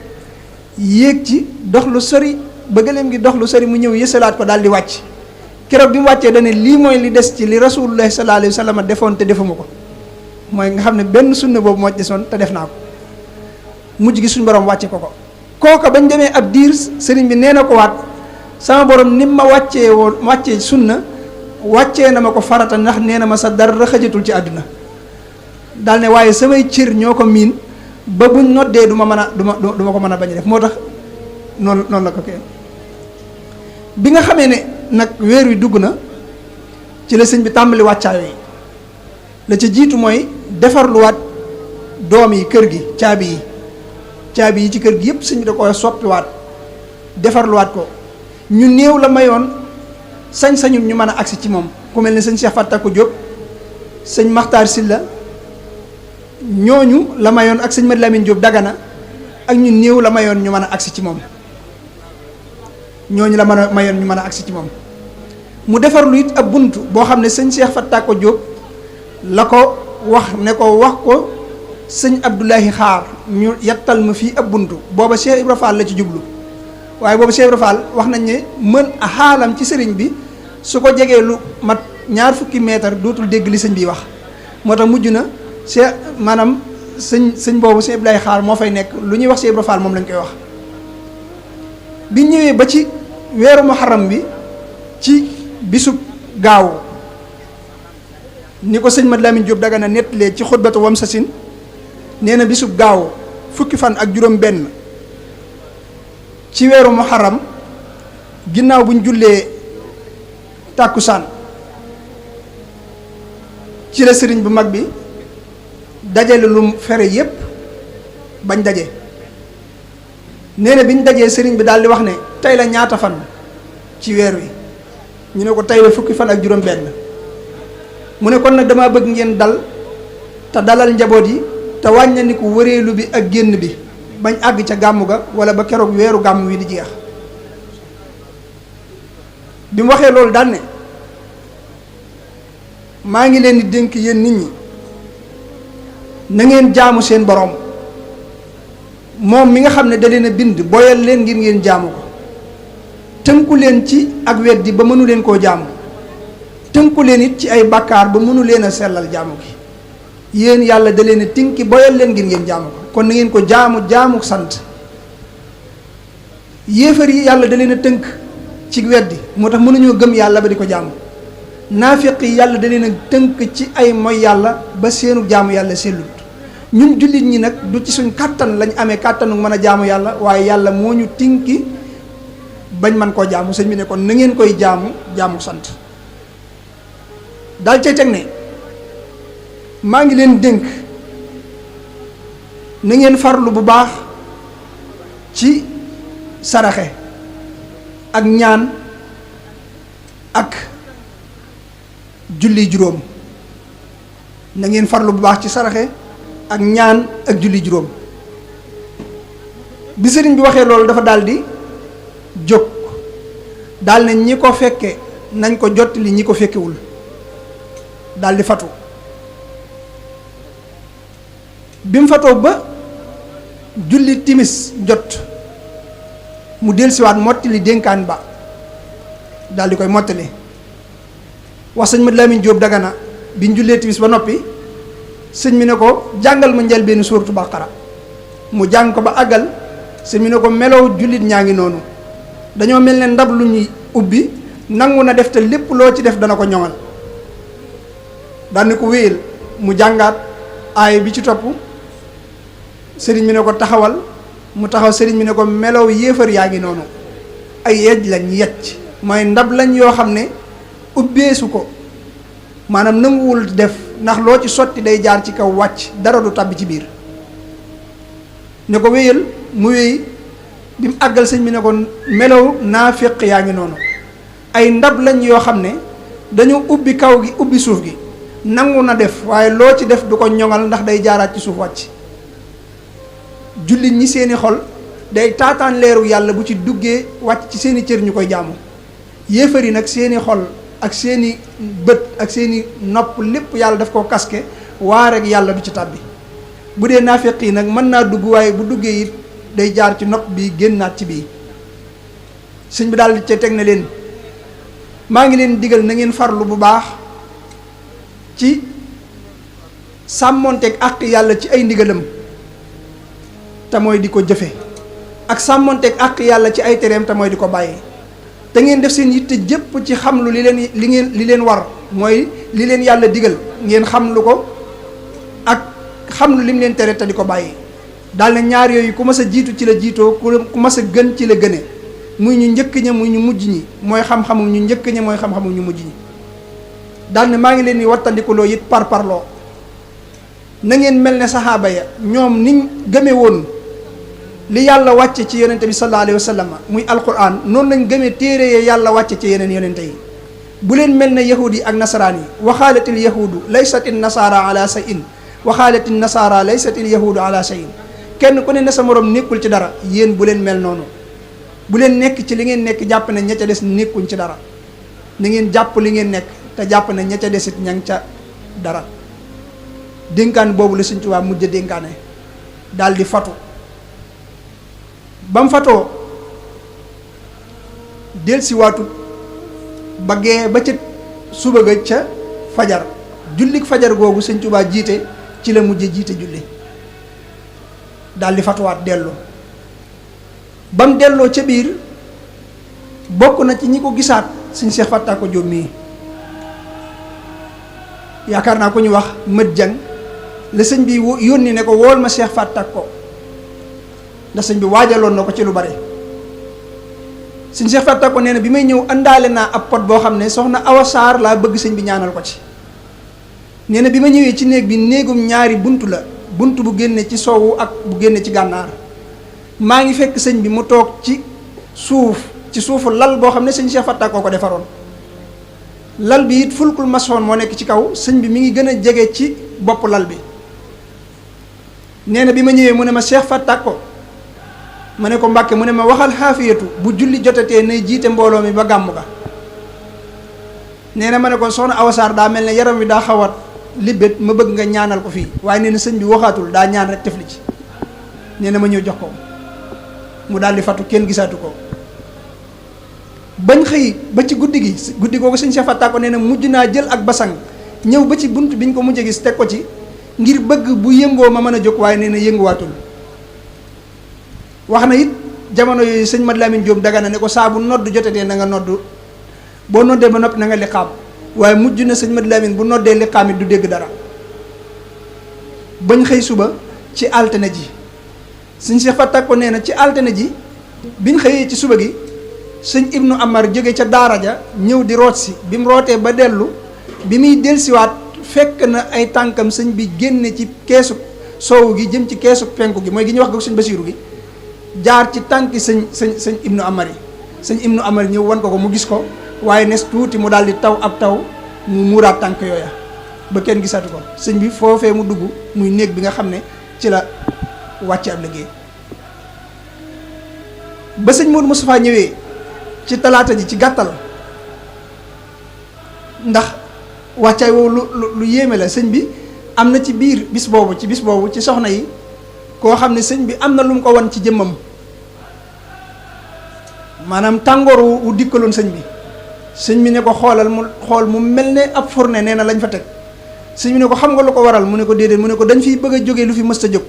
yéeg ci dox lu sori ba gëléem gi dox lu sori mu ñëw yësalaat ko daal di wàcc keroog bi mu wàccee dane lii mooy li des ci li rasulullah sallallahu alayhi wa sallam defoon te defuma ko mooy nga xam ne benn sunna boobu moo ci desoon te def naa ko mujj gi suñu borom wàcce ko kooka bañ demee ab diir sëriñ bi nee na ko waat sama borom ni ma wàccee sunna wàccee na ma ko farata ndax nee na ma sa dara xëjatul ci àdduna daal ne waaye samay cër ñoo ko miin ba buñ noddee du ma ko mën a bañ a def moo tax noonu la ko kee bi nga xamee ne nag weer wi dugg na ci la sëñ bi tàmbali wàccaay yi la ca jiitu mooy defarluwaat doom yi kër gi caabi yi ci kër gi yëpp sëñ bi da ko soppiwaat defarluwaat ko ñu néew la mayoon sañ-sañu ñu mën a agsi ci moom ku mel ne sëñ Cheikh Fattakou Diop sëñ Makhtar Silla ñooñu la mayoon ak sëñ Mad Lamine Diop Dagana ak ñu néew la mayoon ñu mën a agsi ci moom ñooñu la mayoon ñu mën a agsi ci moom mu defar lu it ab bunt boo xam ne sëñ Cheikh Fattakou Diop la ko wax ne ko wax ko sëñ Abdoulahi Xaar ñu yattal ma fii ab bunt booba Cheikh Ibra Fall la ci jublu waaye booba Cheikh Ibra Fall wax nañ ne mën a xaalam ci sëriñ bi su ko jegee lu mat 20 mètre dootul dégg li sëñ bi wax moo tax mujj na maanaam sëñ boobu sëñ Abdoulahi Xaar moo fay nekk lu ñuy wax Cheikh Ibra Fall moom lañ koy wax bi ñëwee ba ci weeru muharram bi ci bisub gaaw ni ko sëñ Mad Lamine Diop Dagana nettalee ci xutbatu wam sasin nee na bisub gaaw fukki fan ak juróom benn ci weeru muharram ginnaaw buñ jullee tàkkusaan ci la sëriñ bu mag bi dajale lu fere yépp bañ daje nee na biñ dajee sëriñ bi daal di wax ne tey la ñaata fan ci weer wi ñu ne ko tey la fukki fan ak juróom benn mu ne kon nag dama bëgg ngeen dal te dalal njaboot yi te wàññaniku wëreelu bi ak génn bi bañ àgg ca gàmmu ga wala ba keroog weeru gàmmu wi di jeex bi mu waxee loolu daal ne maa ngi leen di dénk yéen nit ñi na ngeen jaamu seen borom moom mi nga xam ne da leen a bind boyal leen ngir ngeen jaamu ko tënku leen ci ak weddi ba mënu leen koo jaamu tënku leen it ci ay bàkkaar ba mënu leen a sellal jaamu gi yéen yàlla da leen a tinki boyal leen ngir ngeen jaamu ko kon na ngeen ko jaamu sant yéefar yi yàlla da leen a tënk ci weddi moo tax mënuñoo gëm yàlla ba di ko jaamu naafiq yi yàlla da leen a tënk ci ay moy yàlla ba seenu jaamu yàlla sellut ñun jullit ñi nag du ci suñ kàttan lañ amee kàttanu mën a jaamu yàlla waaye yàlla moo ñu tinki bañ man koo jaamu sëñ bi ne kon na ngeen koy jaamu sant daal cay teg ne maa ngi leen dénk na ngeen farlu bu baax ci saraxe ak ñaan ak julli juróom na ngeen farlu bu baax ci saraxe ak ñaan ak julli juróom bi sëriñ bi waxee loolu dafa daldi jóg daal ne ñi ko fekke nañ ko jottali ñi ko fekkewul daldi fatu bi mu fatoo ba julli timis jot mu dellusiwaat mottali dénkaan ba daldi koy mottali wax sëñ Mad Lamine Diop Dagana bi ñu jullee timis ba noppi sëñ bi ne ko jàngal ma njëlbéenu suuratu Baqara mu jàng ko ba àggal sëñ bi ne ko melow jullit ñaa ngi noonu dañoo mel ne ndab lu ñuy ubbi nangu na def te lépp loo ci def dana ko ñoŋal daan ne ko wéyal mu jàngaat aay bi ci topp sëriñ bi ne ko taxawal mu taxaw sëriñ bi ne ko melow yéefar yaa ngi noonu ay yej lañ yecc mooy ndab lañ yoo xam ne ubbeesu ko maanaam nanguwul def ndax loo ci sotti day jaar ci kaw wàcc dara du tàbbi ci biir ne ko wéyal mu wéy bi mu àggal sëñ bi ne ko melow naafiq yaa ngi noonu ay ndab lañ yoo xam ne dañu ubbi kaw gi ubbi suuf gi nangu na def waaye loo ci def du ko ñoŋal ndax day jaaraat ci suuf wàcc. jullit ñi seeni xol day taataan leeru yàlla bu ci duggee wàcc ci seeni cër ñu koy jaamu. yéefar yi nag seeni xol ak seeni bët ak seeni nopp lépp yàlla daf koo kaske waa rek yàlla du ci tàbbi. bu dee naafeq yi nag mën naa dugg waaye bu duggee it day jaar ci nopp bi génnaat ci bii. sëñ bi daal di ca teg na leen maa ngi leen digal na ngeen farlu bu baax ci sàmmonteeg àq yàlla ci ay ndigalam te mooy di ko jëfe ak sàmmonteeg àq yàlla ci ay tereem te mooy di ko bàyyi. te ngeen def seen yitte jépp ci xam lu li leen war mooy li leen yàlla digal ngeen xam lu ko ak xam lu lim leen tere te di ko bàyyi. daal na ñaar yooyu ku mas a jiitu ci la jiitoo ku mas a gën ci la gëne muy ñu njëkk ña muy ñu mujj ñi mooy xam-xamu ñu njëkk ña mooy xam-xamu ñu mujj ñi. daal ne maa ngi leen di wattandikuloo it parloo na ngeen mel ne saxaaba ya ñoom niñ gëme woon li yàlla wàcce ci yonente bi sallallahu alayhi wa sallam muy alquran noonu lañ gëmee téere ya yàlla wàcce ci yeneen yonente yi. bu leen mel ne yahud yi ak nasaraan yi waxaalatil yahudu laysat in nasara ala shay'in waxaalatil nasara laysat il yahudu ala shay'in kenn ku ne ne sa morom nekkul ci dara yéen bu leen mel noonu. bu leen nekk ci li ngeen nekk jàpp ne ña ca des nekkuñ ci dara na ngeen jàpp li ngeen nekk te jàpp ne ña ca desit ña ngi ca dara. dénkaan boobu la Sëñ Tuubaa mujj dénkaane daal di fatu ba mu fatoo delsi waatut ba gee ba ca suba ga ca fajar jullik fajar googu Sëñ Tuubaa jiite ci la mujj jiite julli daal di fatuwaat dellu. ba mu delloo ca biir bokk na ci ñi ko gisaat Sëñ Seex Fatta ko Jóob mii yaakaar naa ko ñu wax mët jang la sëñ bi yónni ne ko wool ma Seex Fatta ko ndax sëñ bi waajaloon na ko ci lu bare. Sëñ Seex Fatta ko nee na bi may ñëw àndaale naa ab pot boo xam ne soxna Awa Saar laa bëgg sëñ bi ñaanal ko ci. nee na bi ma ñëwee ci néeg bi néegum ñaari bunt la bunt bu génne ci soowu ak bu génne ci gànnaar maa ngi fekk sëñ bi mu toog ci suufu lal boo xam ne sëñ Seex Fatta ko defaroon. lal bi it fulkul masoon moo nekk ci kaw sëñ bi mi ngi gën a jege ci bopp lal bi. nee na bi ma ñëwee mu ne ma Seex Fatta ko ma ne ko Mbàkke mu ne ma waxal xaafiyatu bu julli jotatee nay jiite mbooloo mi ba gàmm ga. nee na ma ne ko soxna Awa Saar daa mel ne yaram wi daa xawat libbét ma bëgg nga ñaanal ko fii waaye nee na sëñ bi waxaatul daa ñaan rek tefli ci. nee na ma ñëw jox ko mu daal di fatu kenn gisaatu ko bañ xëy ba ci guddi googu sëñ Seex Fatta ko nee na mujj naa jël ak basang ñëw ba ci bunt biñ ko mujj gis teg ko ci ngir bëgg bu yëngoo ma mën a jóg waaye nee na yënguwaatul. wax na it jamono yooyu sëñ Mad Lamin Jóob Dagana ne ko saa bu nodd jotatee na nga nodd boo noddee ba noppi na nga liqaam waaye mujj na sëñ Mad Lamin bu noddee liqaam it du dégg dara. bañ xëy suba ci altine ji sëñ Seex Fatta ko nee na ci altine ji biñ xëyee ci suba gi sëñ Ibnu Amar jóge ca daara ja ñëw di root si bi mu rootee ba dellu bi muy delsiwaat fekk na ay tànkam sëñ bi génne ci keesu soowu gi jëm ci keesu penku gi mooy gi ñuy wax ko sëñ Basiiru gi jaar ci tànki sëñ Ibnu Amar yi sëñ Ibnu Amar ñëw wan ko mu gis ko waaye nes tuuti mu daal di taw ab taw mu muuraat tànk yooya ba kenn gisatu ko sëñ bi foofee mu dugg muy néeg bi nga xam ne ci la wàcce ab liggéey. ba sëñ Modou Moustapha ñëwee ci talaata ji ci gàttal ndax wàccaay woowu lu yéeme la sëñ bi am na ci biir bis boobu ci soxna yi koo xam ne sëñ bi am na lu mu ko wan ci jëmmam maanaam tàngoor wu dikkaloon sëñ bi ne ko xoolal mu xool mu mel ne ab fourne nee na lañ fa teg sëñ bi ne ko xam nga lu ko waral mu ne ko déedéet mu ne ko dañ fiy bëgg a jógee lu fi mës a jóg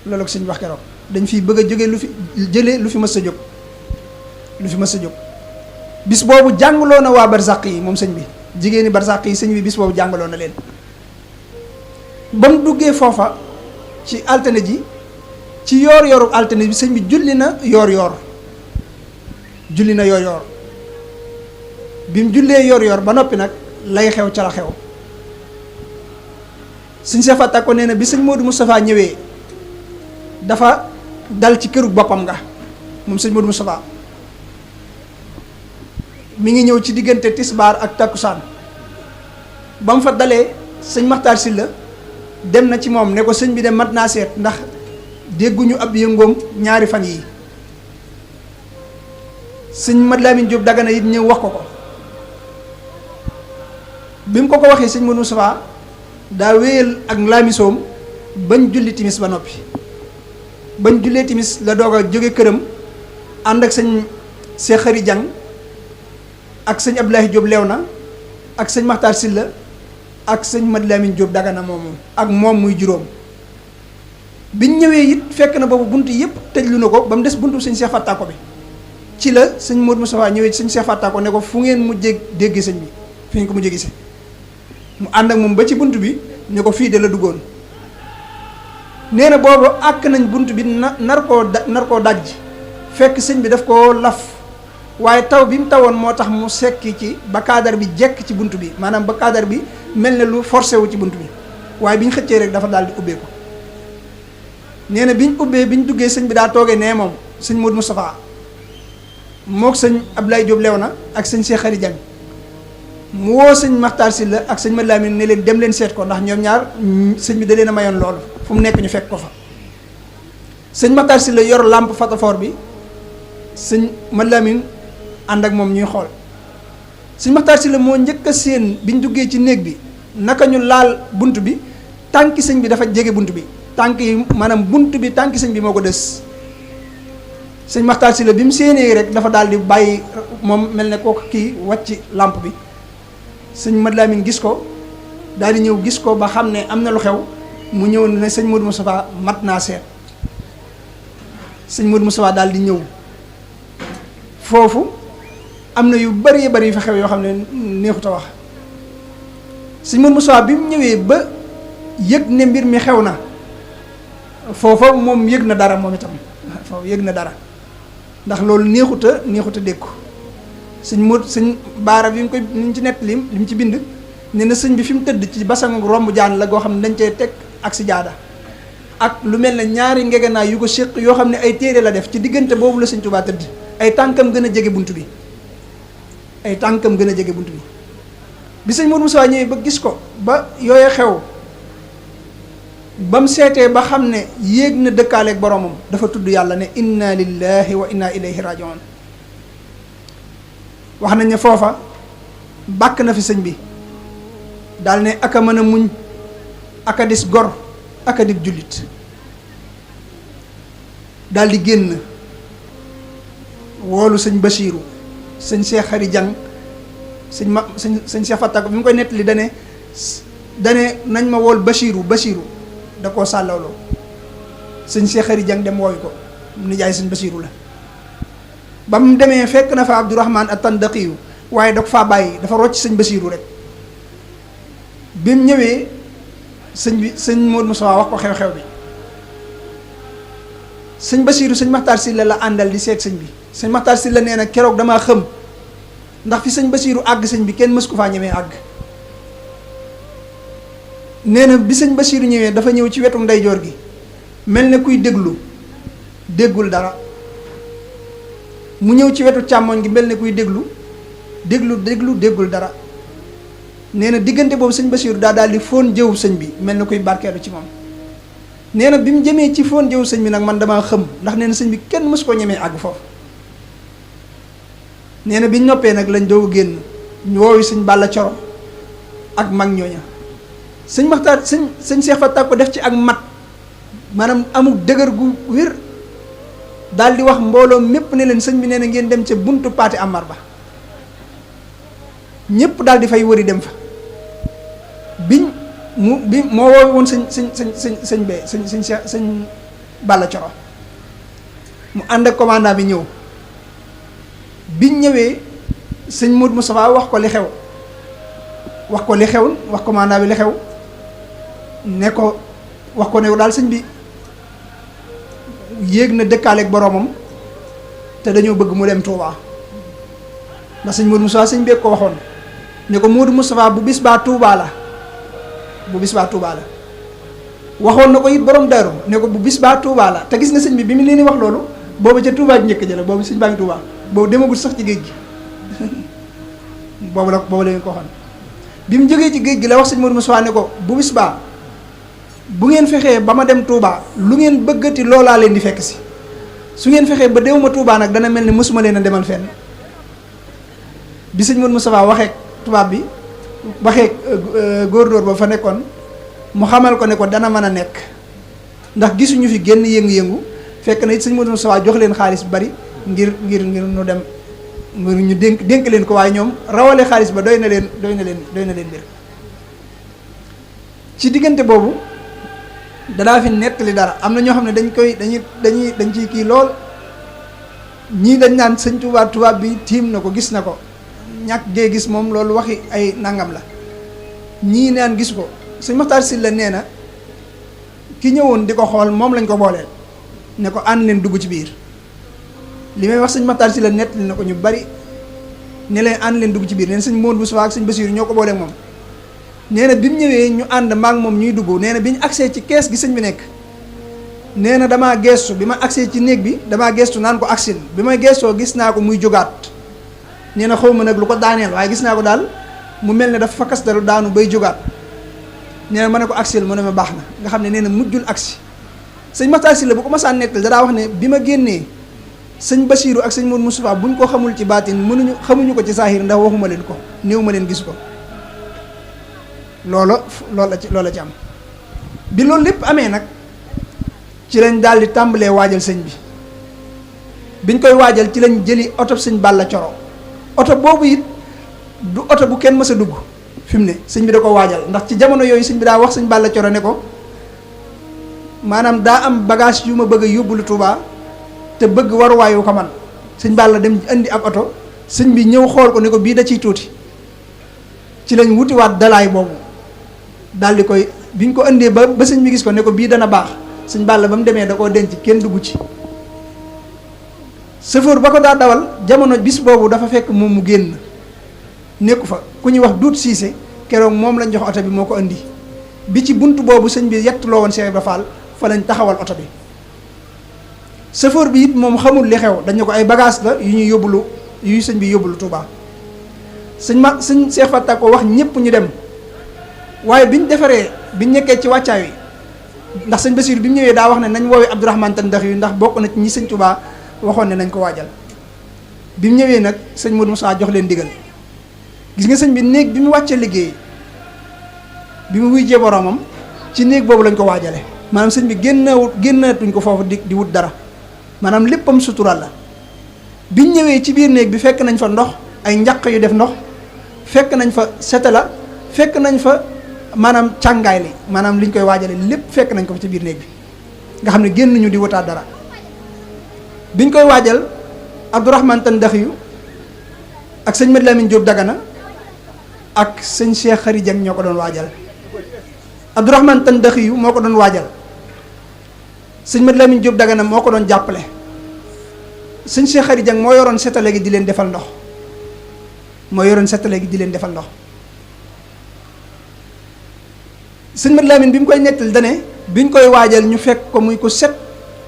loolu ko sëñ bi wax keroog dañ fiy bëgg a jógee lu fi mës a jóg bis boobu jàngaloo na waa barsàq yi moom sëñ bi jigéeni barsàq yi sëñ bi bis boobu jàngaloo na leen ba mu duggee foofa ci altine ji ci yoor-yooru altine bi sëñ bi julli na yoor-yoor bi mu jullee yoor-yoor ba noppi nag lay xew ca la xew sëñ Seex Fatta ko nee na bi sëñ Modou Moustapha ñëwee dafa dal ci këru boppam nga moom sëñ Modou Moustapha mi ngi ñëw ci diggante tisbaar ak takkusaan ba mu fa dalee sëñ Maxtaar Sylla dem na ci moom ne ko sëñ bi de mat naa seet ndax dégguñu ab yëngoom ñaari fan yii. sëñ Mad Lamin Jóob Dagana it ñëw wax ko ko bi mu ko waxee sëñ Modou Moustapha daa wéyal ak laamisoom bañ julli timis ba noppi bañ jullee timis la doog a jóge këram ànd ak sëñ Cheikh Xari Jang ak sëñ Abdoulaye Jóob Leewna ak sëñ Maxtaar Sylla ak sëñ Mad Lamin Jóob Dagana moomu ak moom muy juróom biñ ñëwee it fekk na boobu bunt yëpp tëjlu na ko ba mu des buntu sëñ Cheikh Fattako bi ci la sëñ Modou Moustapha ñëwee ci sëñ Cheikh Fattako ne ko fu ngeen mujjee dégg sëñ bi fi ngeen ko mujjee gisee mu ànd ak moom ba ci bunt bi ne ko fii de la duggoon nee na boobu àkk nañ bunt bi nar koo daj fekk sëñ bi daf koo laf waaye taw bi mu tawoon moo tax mu sekki ci ba kaadar bi jekk ci bunt bi maanaam ba kaadar bi mel ne lu forcé wu ci bunt bi waaye bi ñu xëccee rek dafa daal di ubbeeku nee na bi ñu duggee sëñ bi daa toogee nee moom sëñ Modou Moustapha mook sëñ Abdoulaye Diop Léona ak sëñ Cheikh Xari Jang mu woo sëñ Maxtaar Sylla ak sëñ Mad Lamin ne leen dem leen seet ko ndax ñoom ñaar sëñ bi da leen a mayoon loolu fu mu nekk ñu fekk ko fa sëñ Maxtaar Sylla yor lampe fatafoor bi sëñ Mad Lamin ànd ak moom ñuy xool sëñ Maxtaar Sylla moo njëkk a séen biñ duggee ci néeg bi naka ñu laal bunt bi tànki sëñ bi dafa jege bunt bi tànk yi maanaam bunt bi tànki sëñ bi moo ko des sëñ Maxtaar Sylla bi mu séenee rek dafa daal di bàyyi moom mel ne kooku kii wàcc lampe bi sëñ Mad Lamin gis ko daal di ñëw gis ko ba xam ne am na lu xew mu ñëw ne sëñ Modou Moustapha mat naa seet sëñ Modou Moustapha daal di ñëw foofu am na yu bari bari yu fa xew yoo xam ne neexut a wax sëñ Modou Moustapha bi mu ñëwee ba yëg ne mbir mi xew na foofa moom yëg na dara moom itam foofu yëg na dara ndax loolu neexut a dégg ko sëñ baara bi mu koy ni ci nett li mu ci bind ne na sëñ bi fi mu tëdd ci basangu romb jaan la goo xam ne dañ cee teg ak si jaada ak lu mel ne ñaari ngegenaay yu ko séq yoo xam ne ay téere la def ci diggante boobu la sëñ Tuubaa tëdd ay tànkam gën a jege bunt bi bi sëñ Modou Moustapha ñëwee ba gis ko ba yooye xew ba mu seetee ba xam ne yéeg na dëkkaaleeg boromam dafa tudd yàlla ne inna lillahi wa inna ilayhi rajiun wax nañ ne foofa bàkk na fi sëñ bi daal ne aka mën a muñ aka dis gor aka dig jullit daal di génn woolu sëñ Basiiru sëñ Cheikh Xari Jang sëñ Cheikh Fattako bi mu koy nettali dane nañ ma wool Basiiru da koo sàllawloo sëñ Cheikh Xari Jang dem wooyu ko nijaay sëñ Basiiru la ba mu demee fekk na fa Abdourahman at-Tandaqiyu waaye da ko faa bàyyi dafa rocc sëñ Basiiru rek bi mu ñëwee sëñ Modou Moustapha wax ko xew-xew bi sëñ Basiiru sëñ Maxtaar Sylla la àndal di seet sëñ bi sëñ Maxtaar Sylla nee na keroog damaa xëm ndax fi sëñ Basiiru àgg sëñ bi kenn mës ko faa ñemee àgg nee na bi sëñ Basiiru ñëwee dafa ñëw ci wetu ndeyjoor gi mel ne kuy déggul dara mu ñëw ci wetu càmmoñ gi mel ne kuy déggul dara nee na diggante boobu sëñ Basiiru daal di fóon jëw sëñ bi mel na kuy barkeelu ci moom nee na bi mu jëmee ci fóon jëw sëñ bi nag man damaa xëm ndax nee na sëñ bi kenn mës koo ñemee àgg foofu nee na bi ñu noppee nag lañ doogu génn ñu woowu sëñ Balla Coro ak mag ñooña sëñ Maxtaar sëñ Cheikh Fattako def ci ak mat maanaam amul dëgër gu wér daal di wax mbooloo mépp ne leen sëñ bi nee na ngeen dem ca buntu paati Amar ba ñëpp daal di fay wëri dem fa bi moo woowu woon sëñ Balla Coro mu ànd ak commandant bi ñëw biñ ñëwee sëñ Modou Moustapha wax ko li xew wax commandant bi li xew ne ko wax ko ne daal sëñ bi yéeg na dëkkaaleeg boroomam te dañoo bëgg mu dem Touba ndax sëñ Modou Moustapha sëñ bee ko waxoon ne ko Modou Moustapha bu bis baa Touba la waxoon na ko it borom Daaru ne ko bu bis baa Touba la te gis nga sëñ bi mu leen di wax loolu boobu ca Touba ji njëkk jëla boobu sëñ baa ngi Touba boobu demagul sax ci géej gi boobu la leen ko waxoon bi mu jógee ci géej gi la wax sëñ Modou Moustapha ne ko bu bis baa bu ngeen fexee ba ma dem Touba lu ngeen bëggati loolaa leen di fekk si su ngeen fexee ba déwuma Touba nag dana mel ni mësuma leen a demal fenn bi sëñ Modou Moustapha waxee tubaab bi waxee góor-dóor ba fa nekkoon mu xamal ko ne ko dana mën a nekk ndax gisuñu fi génn yëngu-yëngu fekk na it sëñ Modou Moustapha jox leen xaalis bu bari ngir nu dem ngir ñu dénk leen ko waaye ñoom rawale xaalis ba doy na leen mbir ci diggante boobu danaa fi nettali dara am na ñoo xam ne dañ ciy kii lool ñii dañ naan sëñ tubaab bi tiim na ko gis na ko ñàkk gee gis moom loolu waxi ay nangam la ñii naan gis ko sëñ Maxtaar Sylla nee na ki ñëwoon di ko xool moom lañ ko booleel ne ko ànd leen dugg ci biir li may wax sëñ Maxtaar Sylla nettali na ko ñu bari ne leen ànd leen dugg ci biir nee na sëñ Modou Moustapha ak sëñ Bassirou ñoo ko booleeg moom nee na bi mu ñëwee ñu ànd maak moom ñuy dugg nee na bi ñu agsee ci kees gi sëñ bi nekk nee na damaa geestu bi ma agsee ci néeg bi damaa geestu naan ko agsil bi may geestoo gis naa ko muy jógaat nee na xaw ma nag lu ko daaneel waaye gis naa ko daal mu mel ne dafa fakkas dalu daanu bay jógaat nee na ma ne ko agsil mu ne ma baax na nga xam ne nee na mujjul agsi sëñ Maxtaar Sylla bu ko masaan nettal dadaa wax ne bi ma génnee sëñ Bassirou ak sëñ Modou Moustapha buñ ko xamul ci baatin xamuñu ko ci saahir ndax waxuma leen ko néew ma leen gis ko loolu la ci am bi loolu lépp amee nag ci lañ daal di tàmbalee waajal sëñ bi biñ koy waajal ci lañ jëli oto sëñ Balla Coro oto boobu it du oto bu kenn mës a dugg fi mu ne sëñ bi da ko waajal ndax ci jamono yooyu sëñ bi daa wax sëñ Balla Coro ne ko maanaam daa am bagage yu ma bëgg a yóbbulu Touba te bëgg waruwaayu ko man sëñ Balla dem indi ab oto sëñ bi ñëw xool ko ne ko bii da ciy tuuti ci lañ wutiwaat dalaay boobu daal di koy biñ ko indee ba sëñ bi gis ko ne ko bii dana baax sëñ Balla ba mu demee da koo denc kenn dugg ci chauffeur ba ko daa dawal jamono bis boobu dafa fekk moom mu génn nekku fa ku ñuy wax duut siise keroog moom lañ jox oto bi moo ko indi bi ci bunt boobu sëñ bi yettuloo woon Cheikh Ibra Fall fa lañ taxawal oto bi chauffeur bi it moom xamul li xew dañu ko ay bagage la yu ñuy yóbbulu yu sëñ bi yóbbulu Touba sëñ Cheikh Fatta ko wax ñëpp ñu dem waaye biñ nekkee ci wàccaay wi ndax sëñ Bassirou bi mu ñëwee daa wax ne nañ woowee Abdourahmane Tan ndax yu ndax bokk na ci ñi sëñ Touba waxoon ne nañ ko waajal bi mu ñëwee nag sëñ Modou Moussa jox leen digal gis nga sëñ bi néeg bi mu wàccee liggéey bi mu wujjee boromam ci néeg boobu lañ ko waajale maanaam sëñ bi génnatuñ ko foofu di wut dara maanaam léppam sutural la biñ ñëwee ci biir néeg bi fekk nañ fa ndox ay njaq yu def ndox fekk nañ fa setala fekk nañ fa maanaam càngaay li maanaam liñ koy waajale lépp fekk nañ ko fa ci biir néeg bi nga xam ne génn ñu di wutaat dara biñ koy waajal Abdourahmane Tan Daxiyu ak sëñ Mad Lamine Diop Dagana ak sëñ Cheikh Khary Dieng ñoo ko doon waajal Abdourahmane Tan Daxiyu moo ko doon waajal sëñ Mad Lamine Diop Dagana moo ko doon jàppale sëñ Cheikh Khary Dieng moo yoroon setale gi di leen defal ndox sëñ Mad Lamine bi mu koy nettal dane biñ koy waajal ñu fekk ko muy ku set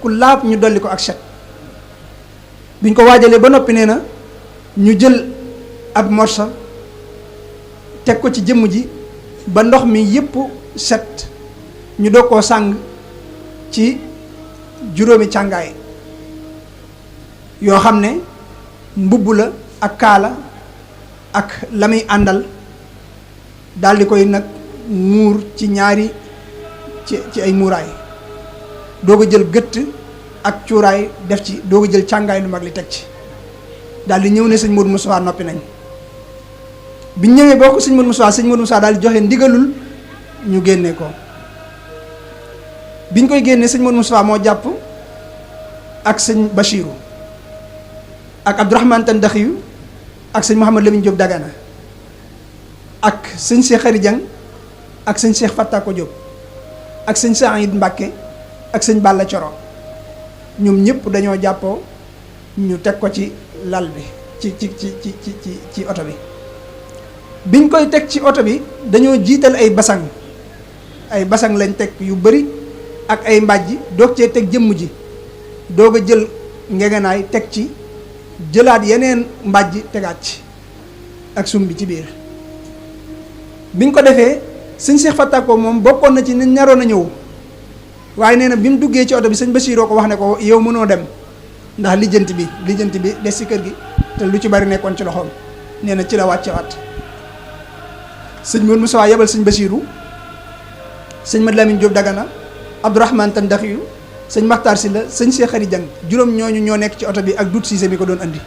ku laab ñu dolli ko ak set biñ ko waajalee ba noppi nee na ñu jël ab morsa teg ko ci jëmm ji ba ndox mi yépp set ñu doog koo sàng ci juróomi càngaay yoo xam ne mbubb la ak kaala ak la muy àndal daldi koy nag muur ci ñaari ci ay muuraay doog a jël gëtt ak cuuraay def ci doog a jël càngaay lu mag li teg ci daldi ñëw ne sëñ Modou Moustapha noppi nañ biñ ñëwee boo ko sëñ Modou Moustapha daal di joxe ndigalul ñu génne ko biñ koy génnee sëñ Modou Moustapha moo jàpp ak sëñ Bassirou ak Abdourahmane Tan Daxiyu ak sëñ Mouhamad Lamine Diop Dagana ak sëñ Cheikh Khary Dieng ak sëñ Cheikh Fatta ko Diop ak sëñ Saïd Mbacke ak sëñ Balla Coro ñoom ñëpp dañoo jàppoo ñu teg ko ci lal bi ci oto bi biñ koy teg ci oto bi dañoo jiital ay basang lañ teg yu bari ak ay mbàjj doog cee teg jëmm ji doog a jël ngegenaay teg ci jëlaat yeneen mbàjj tegaat ci ak sum bi ci biir. biñ ko defee sëñ Cheikh Fattako moom bokkoon na ci ni ñaroon a ñëw waaye nee na bi mu duggee ci oto bi sëñ Bassiroo ko wax ne ko yow mënoo dem ndax lijjanti bi des ci kër gi te lu ci bari nekkoon ci loxoom nee na ci la wàccewaat. sëñ Mourou Moussa yebal sëñ Bassirou sëñ Mad Lamine Diop Dagana Abdourahmane Tandaxiyu sëñ Makhtar Sylla sëñ Cheikh Khary Dieng juróom ñooñu ñoo nekk ci oto bi ak Dut Cissé mi ko doon andi.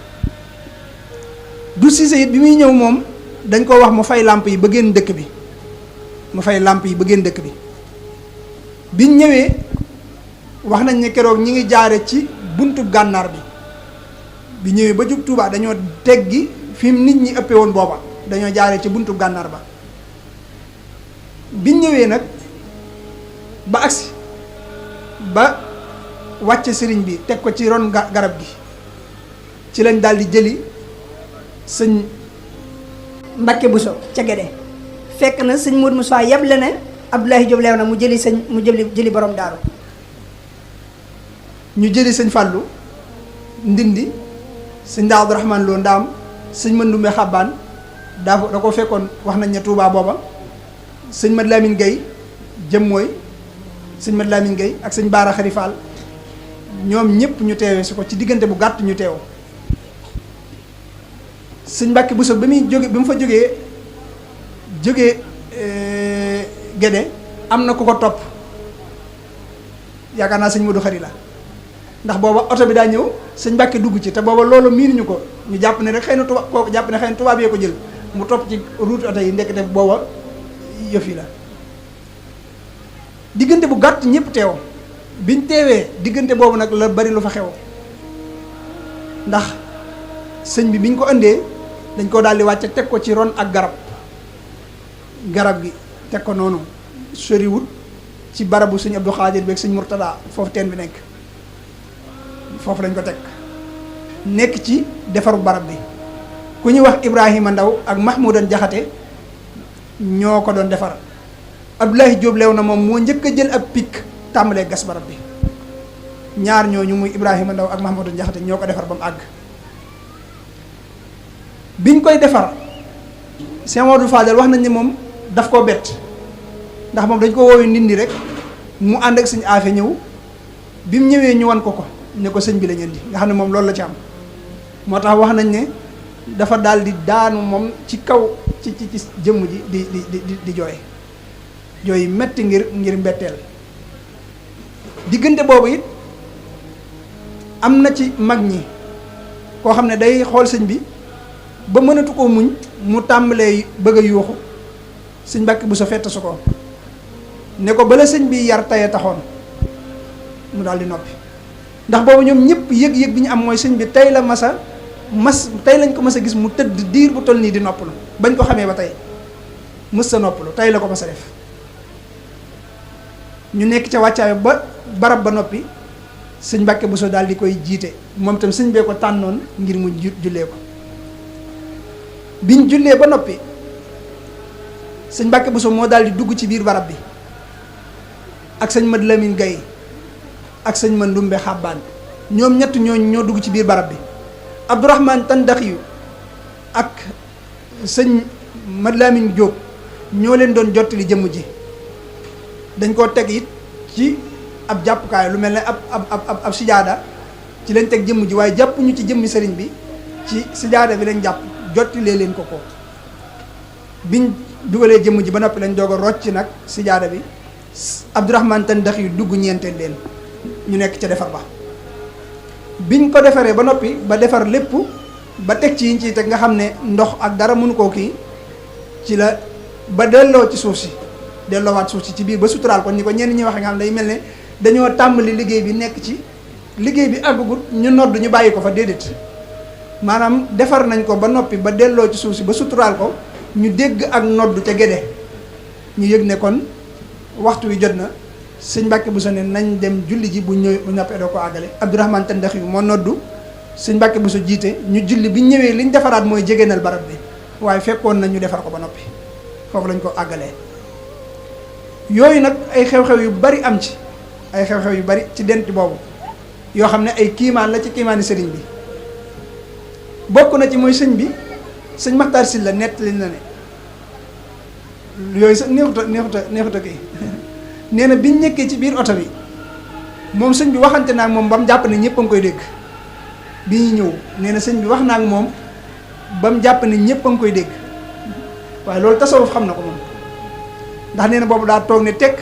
Dut Cissé it bi muy ñëw moom dañ ko wax mu fay làmp yi ba génn dëkk bi biñ ñëwee wax nañ ne keroog ñi ngi jaare ci buntu gànnaar bi ñëwee ba jub Touba dañoo teggi fi nit ñi ëppee woon booba dañoo jaare ci buntu gànnaar ba biñ ñëwee nag ba agsi ba wàcce sëriñ bi teg ko ci ron garab gi ci lañ daldi jëli sëñ Mbacke Bousso ca Guédé fekk na sëñ Modou Moussa yeble ne Abdoulaye Diop leew na mu jëli borom daaru ñu jëli sëñ Fallou Ndindi sëñ daa Abdourahmane Lo Ndaam sëñ Mandoumbe Xabbaan da ko fekkoon wax nañ ne Touba booba sëñ Mad Lamine Gueye jëm mooy sëñ Mad Lamine Gueye ak sëñ Baara Xarifaal ñoom ñëpp ñu teewee si ko ci diggante bu gàtt ñu teew sëñ Mbacke Bousso ba mu fa jógee Guédé am na ku ko topp yaakaar naa sëñ Modou Xari la ndax booba oto bi daa ñëw sëñ Mbacke dugg ci te booba loolu miinuñu ko ñu jàpp ne rek xëy na tubaab yee ko jël mu topp ci route oto yi ndekete booba yëf yi la diggante bu gàtt ñëpp teew biñ teewee diggante boobu nag la bari lu fa xew ndax sëñ bi biñ ko indee dañ koo daal di wàcce teg ko ci ron ak garab gi teg ko noonu soriwut ci barabu sëñ Abdou Khadir beeg sëñ Mourtada foofu teen bi nekk foofu lañ ko teg nekk ci defaru barab bi ku ñuy wax Ibrahima Ndaw ak Mahmoudan Jaxate ñoo ko doon defar Abdoulaye Diop leew na moom moo njëkk a jël ab pik tàmbalee gas barab bi ñaar ñooñu muy Ibrahima Ndaw ak Mahmoudan Jaxate ñoo ko defar ba mu àgg biñ koy defar Cheikh Modou Fadel wax nañ ne moom daf koo bett ndax moom dañ ko woowee ndindi rek mu ànd ak sëñ Afe ñëw bi mu ñëwee ñu wan ko ne ko sëñ bi la ñeen di nga xam ne moom loolu la ci am moo tax wax nañ ne dafa daal di daanu moom ci kaw ci jëmm ji di jooy metti ngir mbetteel diggante boobu it am na ci mag ñi koo xam ne day xool sëñ bi ba mënatu koo muñ mu tàmbalee bëgg a yuuxu sëñ Mbacke Bousso fett su ko ne ko bala sëñ bi yar teye taxoon mu daal di noppi ndax boobu ñoom ñëpp yëg-yëg bi ñu am mooy sëñ bi tey lañ ko mas a gis mu tëdd diir bu toll nii di noppalu bañ ko xamee ba tey mës sa noppalu tey la ko mas a def ñu nekk ca wàccaayo ba barab ba noppi sëñ Mbacke Bousso daal di koy jiite moom itam sëñ bee ko tànnoon ngir mu jullee ko biñ jullee ba noppi sëñ Mbacke Bousso moo daal di dugg ci biir barab bi ak sëñ Mad Lamine Gaye ak sëñ Mandoumbe Xabbaan ñoom ñett ñoo dugg ci biir barab bi Abdourahmane Tandaxiyu ak sëñ Mad Lamine Diop ñoo leen doon jottali jëmm ji dañ koo teg it ci ab jàppukaay lu mel ne ab sijaada ci lañ teg jëmm ji waaye jàppuñu ci jëmmi sëriñ bi ci sijaada bi lañ jàpp jottilee leen ko biñ dugalee jëmm ji ba noppi lañ doog a rocc nag sijaada bi Abdourahmane Tandaxiyu dugg ñeenteel leen ñu nekk ca defar ba biñ ko defaree ba noppi ba defar lépp ba teg ci yiñ ciy teg nga xam ne ndox ak dara mënu koo kii ci la ba delloo ci suuf si delloowaat suuf si ci biir ba suturaal ko ni ko ñenn ñi waxe nga xam ne day mel ne dañoo tàmbali liggéey bi nekk ci liggéey bi àggugut ñu nodd ñu bàyyi ko fa déedéet maanaam defar nañ ko ba noppi ba delloo ci suuf si ba suturaal ko ñu dégg ak nodd ca Guédé ñu yëg ne kon waxtu wi jot na sëñ Mbacke Bousso ne nañ dem julli ji bu noppee doo ko àggale Abdourahmane Tandaxiyu moo noddu sëñ Mbacke Bousso jiite ñu julli bi ñëwee liñ defaraat mooy jegéenal barab bi waaye fekkoon na ñu defar ko ba noppi foofu lañ ko àggalee yooyu nag ay xew-xew yu bari am ci ay xew-xew yu bari ci denc boobu yoo xam ne ay kiimaan la ci kiimaani sëriñ bi bokk na ci mooy sëñ bi sëñ Maxtaar Sylla nettali na ne yooyu sax neexuta kii nee na biñ nekkee ci biir oto bi moom sëñ bi waxante naa ak moom ba mu jàpp ne ñëpp a ngi koy dégg bi ñuy ñëw nee na sëñ bi wax naa ak moom ba mu jàpp ne ñëpp a ngi koy dégg waaye loolu tasawuf xam na ko moom ndax nee na boobu daa toog ne tekk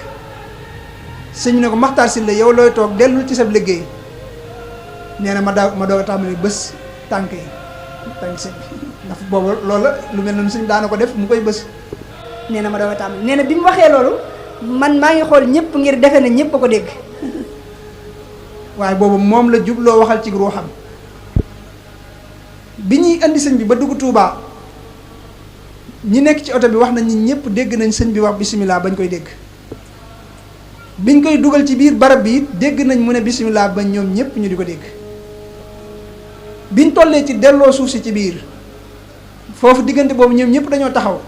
sëñ bi ne ko Maxtaar Sylla yow looy toog dellul ci sa liggéey nee na ma doog a tàmbali bés tànk sëñ bi ndax boobu loolu la lu mel noonu sëñ daana ko def mu koy bés. nee na ma doog a tàmbali nee na bi mu waxee loolu man maa ngi xool ñëpp ngir defe na ñëpp a ko dégg. waaye boobu moom la jubloo waxal ci ruuxam bi ñuy indi sëñ bi ba dugg Touba ñi nekk ci oto bi wax nañ ni ñëpp dégg nañ sëñ bi wax bisimilah bañ koy dégg biñ koy dugal ci biir barab bi it dégg nañ mu ne bisimilah ba ñoom ñëpp ñu di ko dégg biñ tollee ci delloo suuf si ci biir foofu diggante boobu ñoom ñëpp dañoo taxaw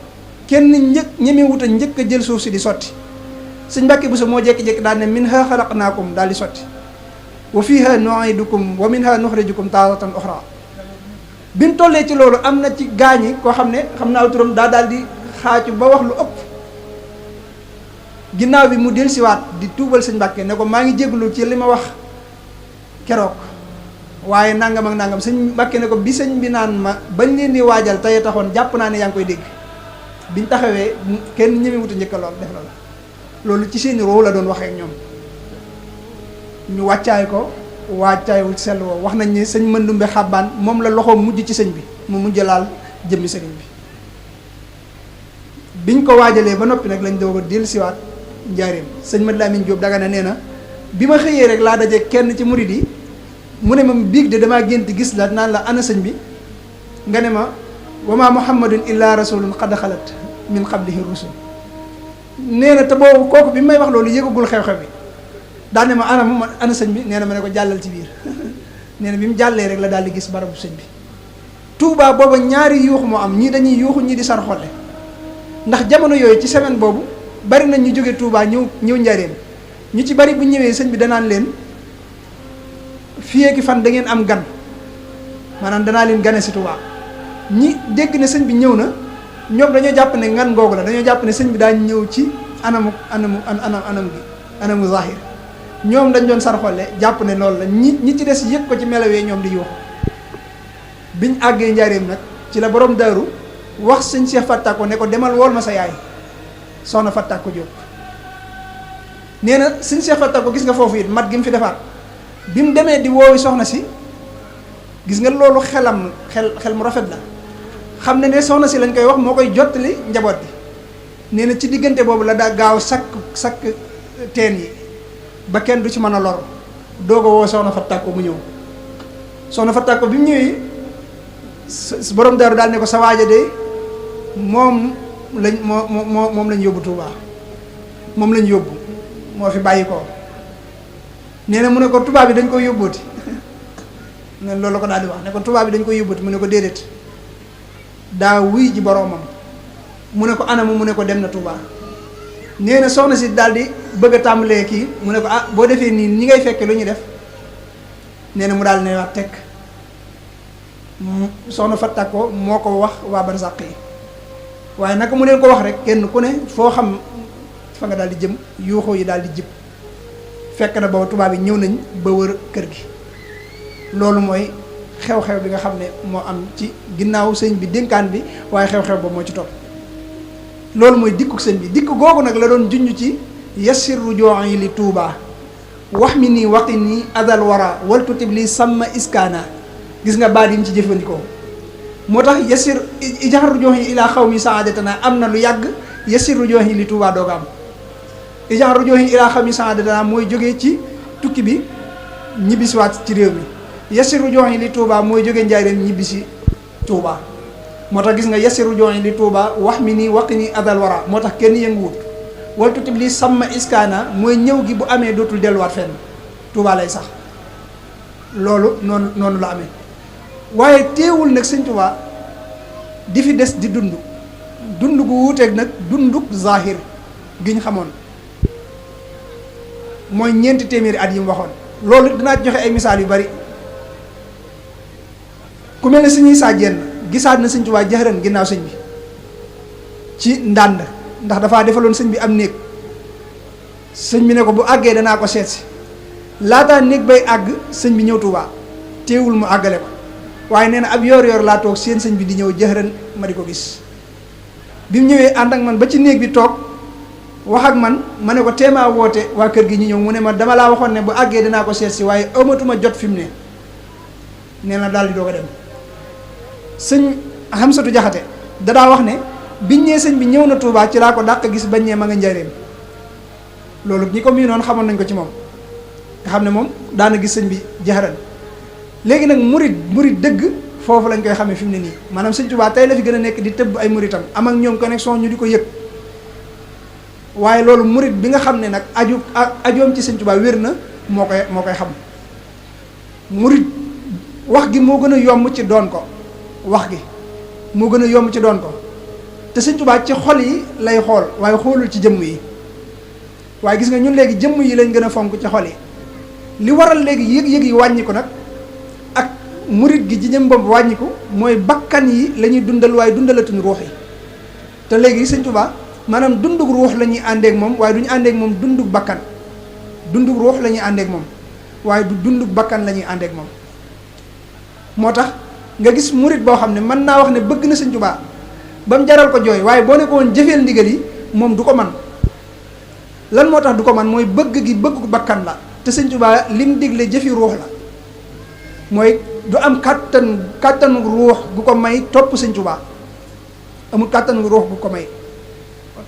kenn ñemewut a njëkk a jël suuf si di sotti sëñ Mbàkke Buso moo jékki-jékki daal ne minha xalaqnaakum daal di sotti wa fiha nu'idukum wa minha nuxrijukum taaratan uxra bi mu tollee ci loolu am na ci gaañi koo xam ne xam naa turam daal di xaacu ba wax lu ëpp ginnaaw bi mu dellusiwaat di tuubal sëñ Mbàkke ne ko maa ngi jéglu ci li ma wax keroog waaye nangam ak nangam sëñ Mbàkke ne ko bi sëñ bi naan ma bañ leen di waajal tey taxoon jàpp naa ne yaa ngi koy dégg biñ taxawee kenn ñemewut a njëkk lool def loolu ci seeni roo la doon waxee ak ñoom ñu wàccaay ko wàccaayul sell woo wax nañ ne sëñ Mandumbe Xabbaan moom la loxoom mujj ci sëñ bi mu mujj laal jëmmi sëriñ bi biñ ko waajalee ba noppi nag lañ doog a dellusiwaat njaareem sëñ Mad Lamin Jóob Dagana nee na bi ma xëyee rek laa daje kenn ci murid yi mu ne ma biig de damaa gént gis la naan la ana sëñ bi nga ne ma wa ma muhammadun illa rasulun qad xalat min qablihi rusul nee na te boobu kooku bi may wax loolu yëgagul xew-xew bi daal ne ma ana sëñ bi nee na ma ne ko jàllal ci biir nee na bi mu jàllee rek la daal di gis barabu sëñ bi Touba booba ñaari yuuxu moo am ñii dañuy yuuxu ñii di sar xolle ndax jamono yooyu ci semaine boobu bari nañ ñu jóge Touba ñëw njaareem ñu ci bari bu ñëwee sëñ bi danaan leen fii ki fan da ngeen am gan maanaam danaa leen gane si Touba ñi dégg ne sëñ bi ñëw na ñoom dañoo jàpp ne ngan googu la dañoo jàpp ne sëñ bi daa ñëw ci anamu zahir ñoom dañ doon sar xolle jàpp ne loolu la ñi ci des yëg ko ci melawee ñoom di yuuxu biñ àggee njaareem nag ci la borom daaru wax sëñ Cheikh Fattako ne ko demal wool ma sa yaay soxna Fattako Jóob nee na sëñ Cheikh Fattako gis nga foofu it mat gi mu fi defaat bi mu demee di woowi soxna si gis nga loolu xel mu rafet la xam ne soxna si lañ koy wax moo koy jottali njaboot bi nee na ci diggante boobu la daa gaaw sakk teen yi ba kenn du ci mën a lor doog a woo soxna Fattako mu ñëw soxna Fattako bi mu ñëwee borom daaru daal ne ko sa waaja de moom lañ yóbbu Touba moom lañ yóbbu moo fi bàyyi ko nee na mu ne ko tubaab bi dañ koy yóbbooti ne loolu la ko daal di wax ne ko tubaab bi dañ koy yóbbooti mu ne ko déedéet daa wuy ji boroomam mu ne ko anamu mu ne ko dem na Touba nee na soxna si daal di bëgg a tàmbalee kii mu ne ko boo defee nii ñi ngay fekke lu ñuy def nee na mu daal ne wax tekk soxna Fattako moo ko wax waa barsàq yi waaye naka mu leen ko wax rek kenn ku ne foo xam fa nga daal di jëm yuuxoo yi daal di jib fekk na booba tubaab yi ñëw nañ ba wër kër gi loolu mooy xew-xew bi nga xam ne moo am ci ginnaaw sëñ bi dénkaan bi waaye xew-xew ba moo ci topp loolu mooy dikkuk sëñ bi dikk googu nag la doon junj ci yassir ruju'i li Touba wax mi nii waqi nii adal wara waltutib li sàmma iskaana gis nga baat yi mu ci jëfandikoo moo tax yassir ijaar ruju'i ilaa xawmi saadatana am na lu yàgg yassir ruju'i li Touba dooga am ijaar ruju'i ilaa xawmi saadatana mooy jógee ci tukki bi ñibbisiwaat ci réew mi yassir ruju'i li Touba mooy jógee njaareem ñibbisi Touba moo tax gis nga yassiru jooni li Touba wax mi nii waqi nii adal wara moo tax kenn yënguwut wal tutib li sàmma iskaana mooy ñëw gi bu amee dootul delluwaat fenn Touba lay sax loolu noonu la amee waaye teewul nag sëñ Touba di fi des di dund gu wuuteeg nag dunduk zahir gi ñu xamoon mooy 4 téeméeri at yi mu waxoon loolu dinaa joxe ay misaal yu bari ku mel ne suñuy saa jenn gisaat na sëñ Tuubaa jaxëran ginnaaw sëñ bi ci ndànd ndax dafaa defaloon sëñ bi am néeg sëñ bi ne ko bu àggee danaa ko seet si laataa néeg bay àgg sëñ bi ñëw Tuubaa teewul mu àggale ko waaye nee na ab yor laa toog seen sëñ bi di ñëw jaxëran ma di ko gis bi mu ñëwee ànd ak man ba ci néeg bi toog wax ak man ma ne ko teemaa woote waa kër gi ñu ñëw mu ne ma dama laa waxoon ne bu àggee danaa ko seet si waaye amatuma jot fi mu ne nee na daal di doog a dem sëñ Xamsatu Jaxate dadaa wax ne biñ ñee sëñ bi ñëw na Tuubaa ci laa ko dàq gis bañ ñee ma nga njaareem loolu ñi ko miinoon xamoon nañ ko ci moom nga xam ne moom daana gis sëñ bi jaxaran léegi nag murit dëgg foofu lañ koy xamee fi mu ne nii maanaam sëñ Tuubaa tey la fi gën a nekk di tëbb ay muritam am ak ñoom connexion ñu di ko yëg waaye loolu murit bi nga xam ne nag ajoom ci sëñ Tuubaa wér na moo koy xam murit wax gi moo gën a yomb ci doon ko wax gi moo gën a yomb ci doon ko te sëñ Tuubaa ci xol yi lay xool waaye xoolul ci jëmm yi waaye gis nga ñun léegi jëmm yi lañ gën a fonk ci xol yi li waral léegi yëg-yëg yi wàññiku nag ak murit gi ci jëm bopp wàññiku mooy bakkan yi la ñuy dundal waaye dundalatuñu ruux yi te léegi sëñ Tuubaa maanaam dundug ruux la ñuy àndeek moom waaye du ñu àndeek moom dundug bakkan dundug ruux la ñuy àndeek moom waaye du dundug bakkan la ñuy àndeek moom moo tax nga gis murit boo xam ne mën naa wax ne bëgg na sëñ Tuubaa ba mu jaral ko jooy waaye boo ne ko woon jëfeel ndigal yi moom du ko man lan moo tax du ko man mooy bëgg gi bëggu bakkan la te sëñ Tuubaa lim digle jëfi ruux la mooy du am kàttanu ruux gu ko may topp sëñ Tuubaa amul kàttanu ruux gu ko may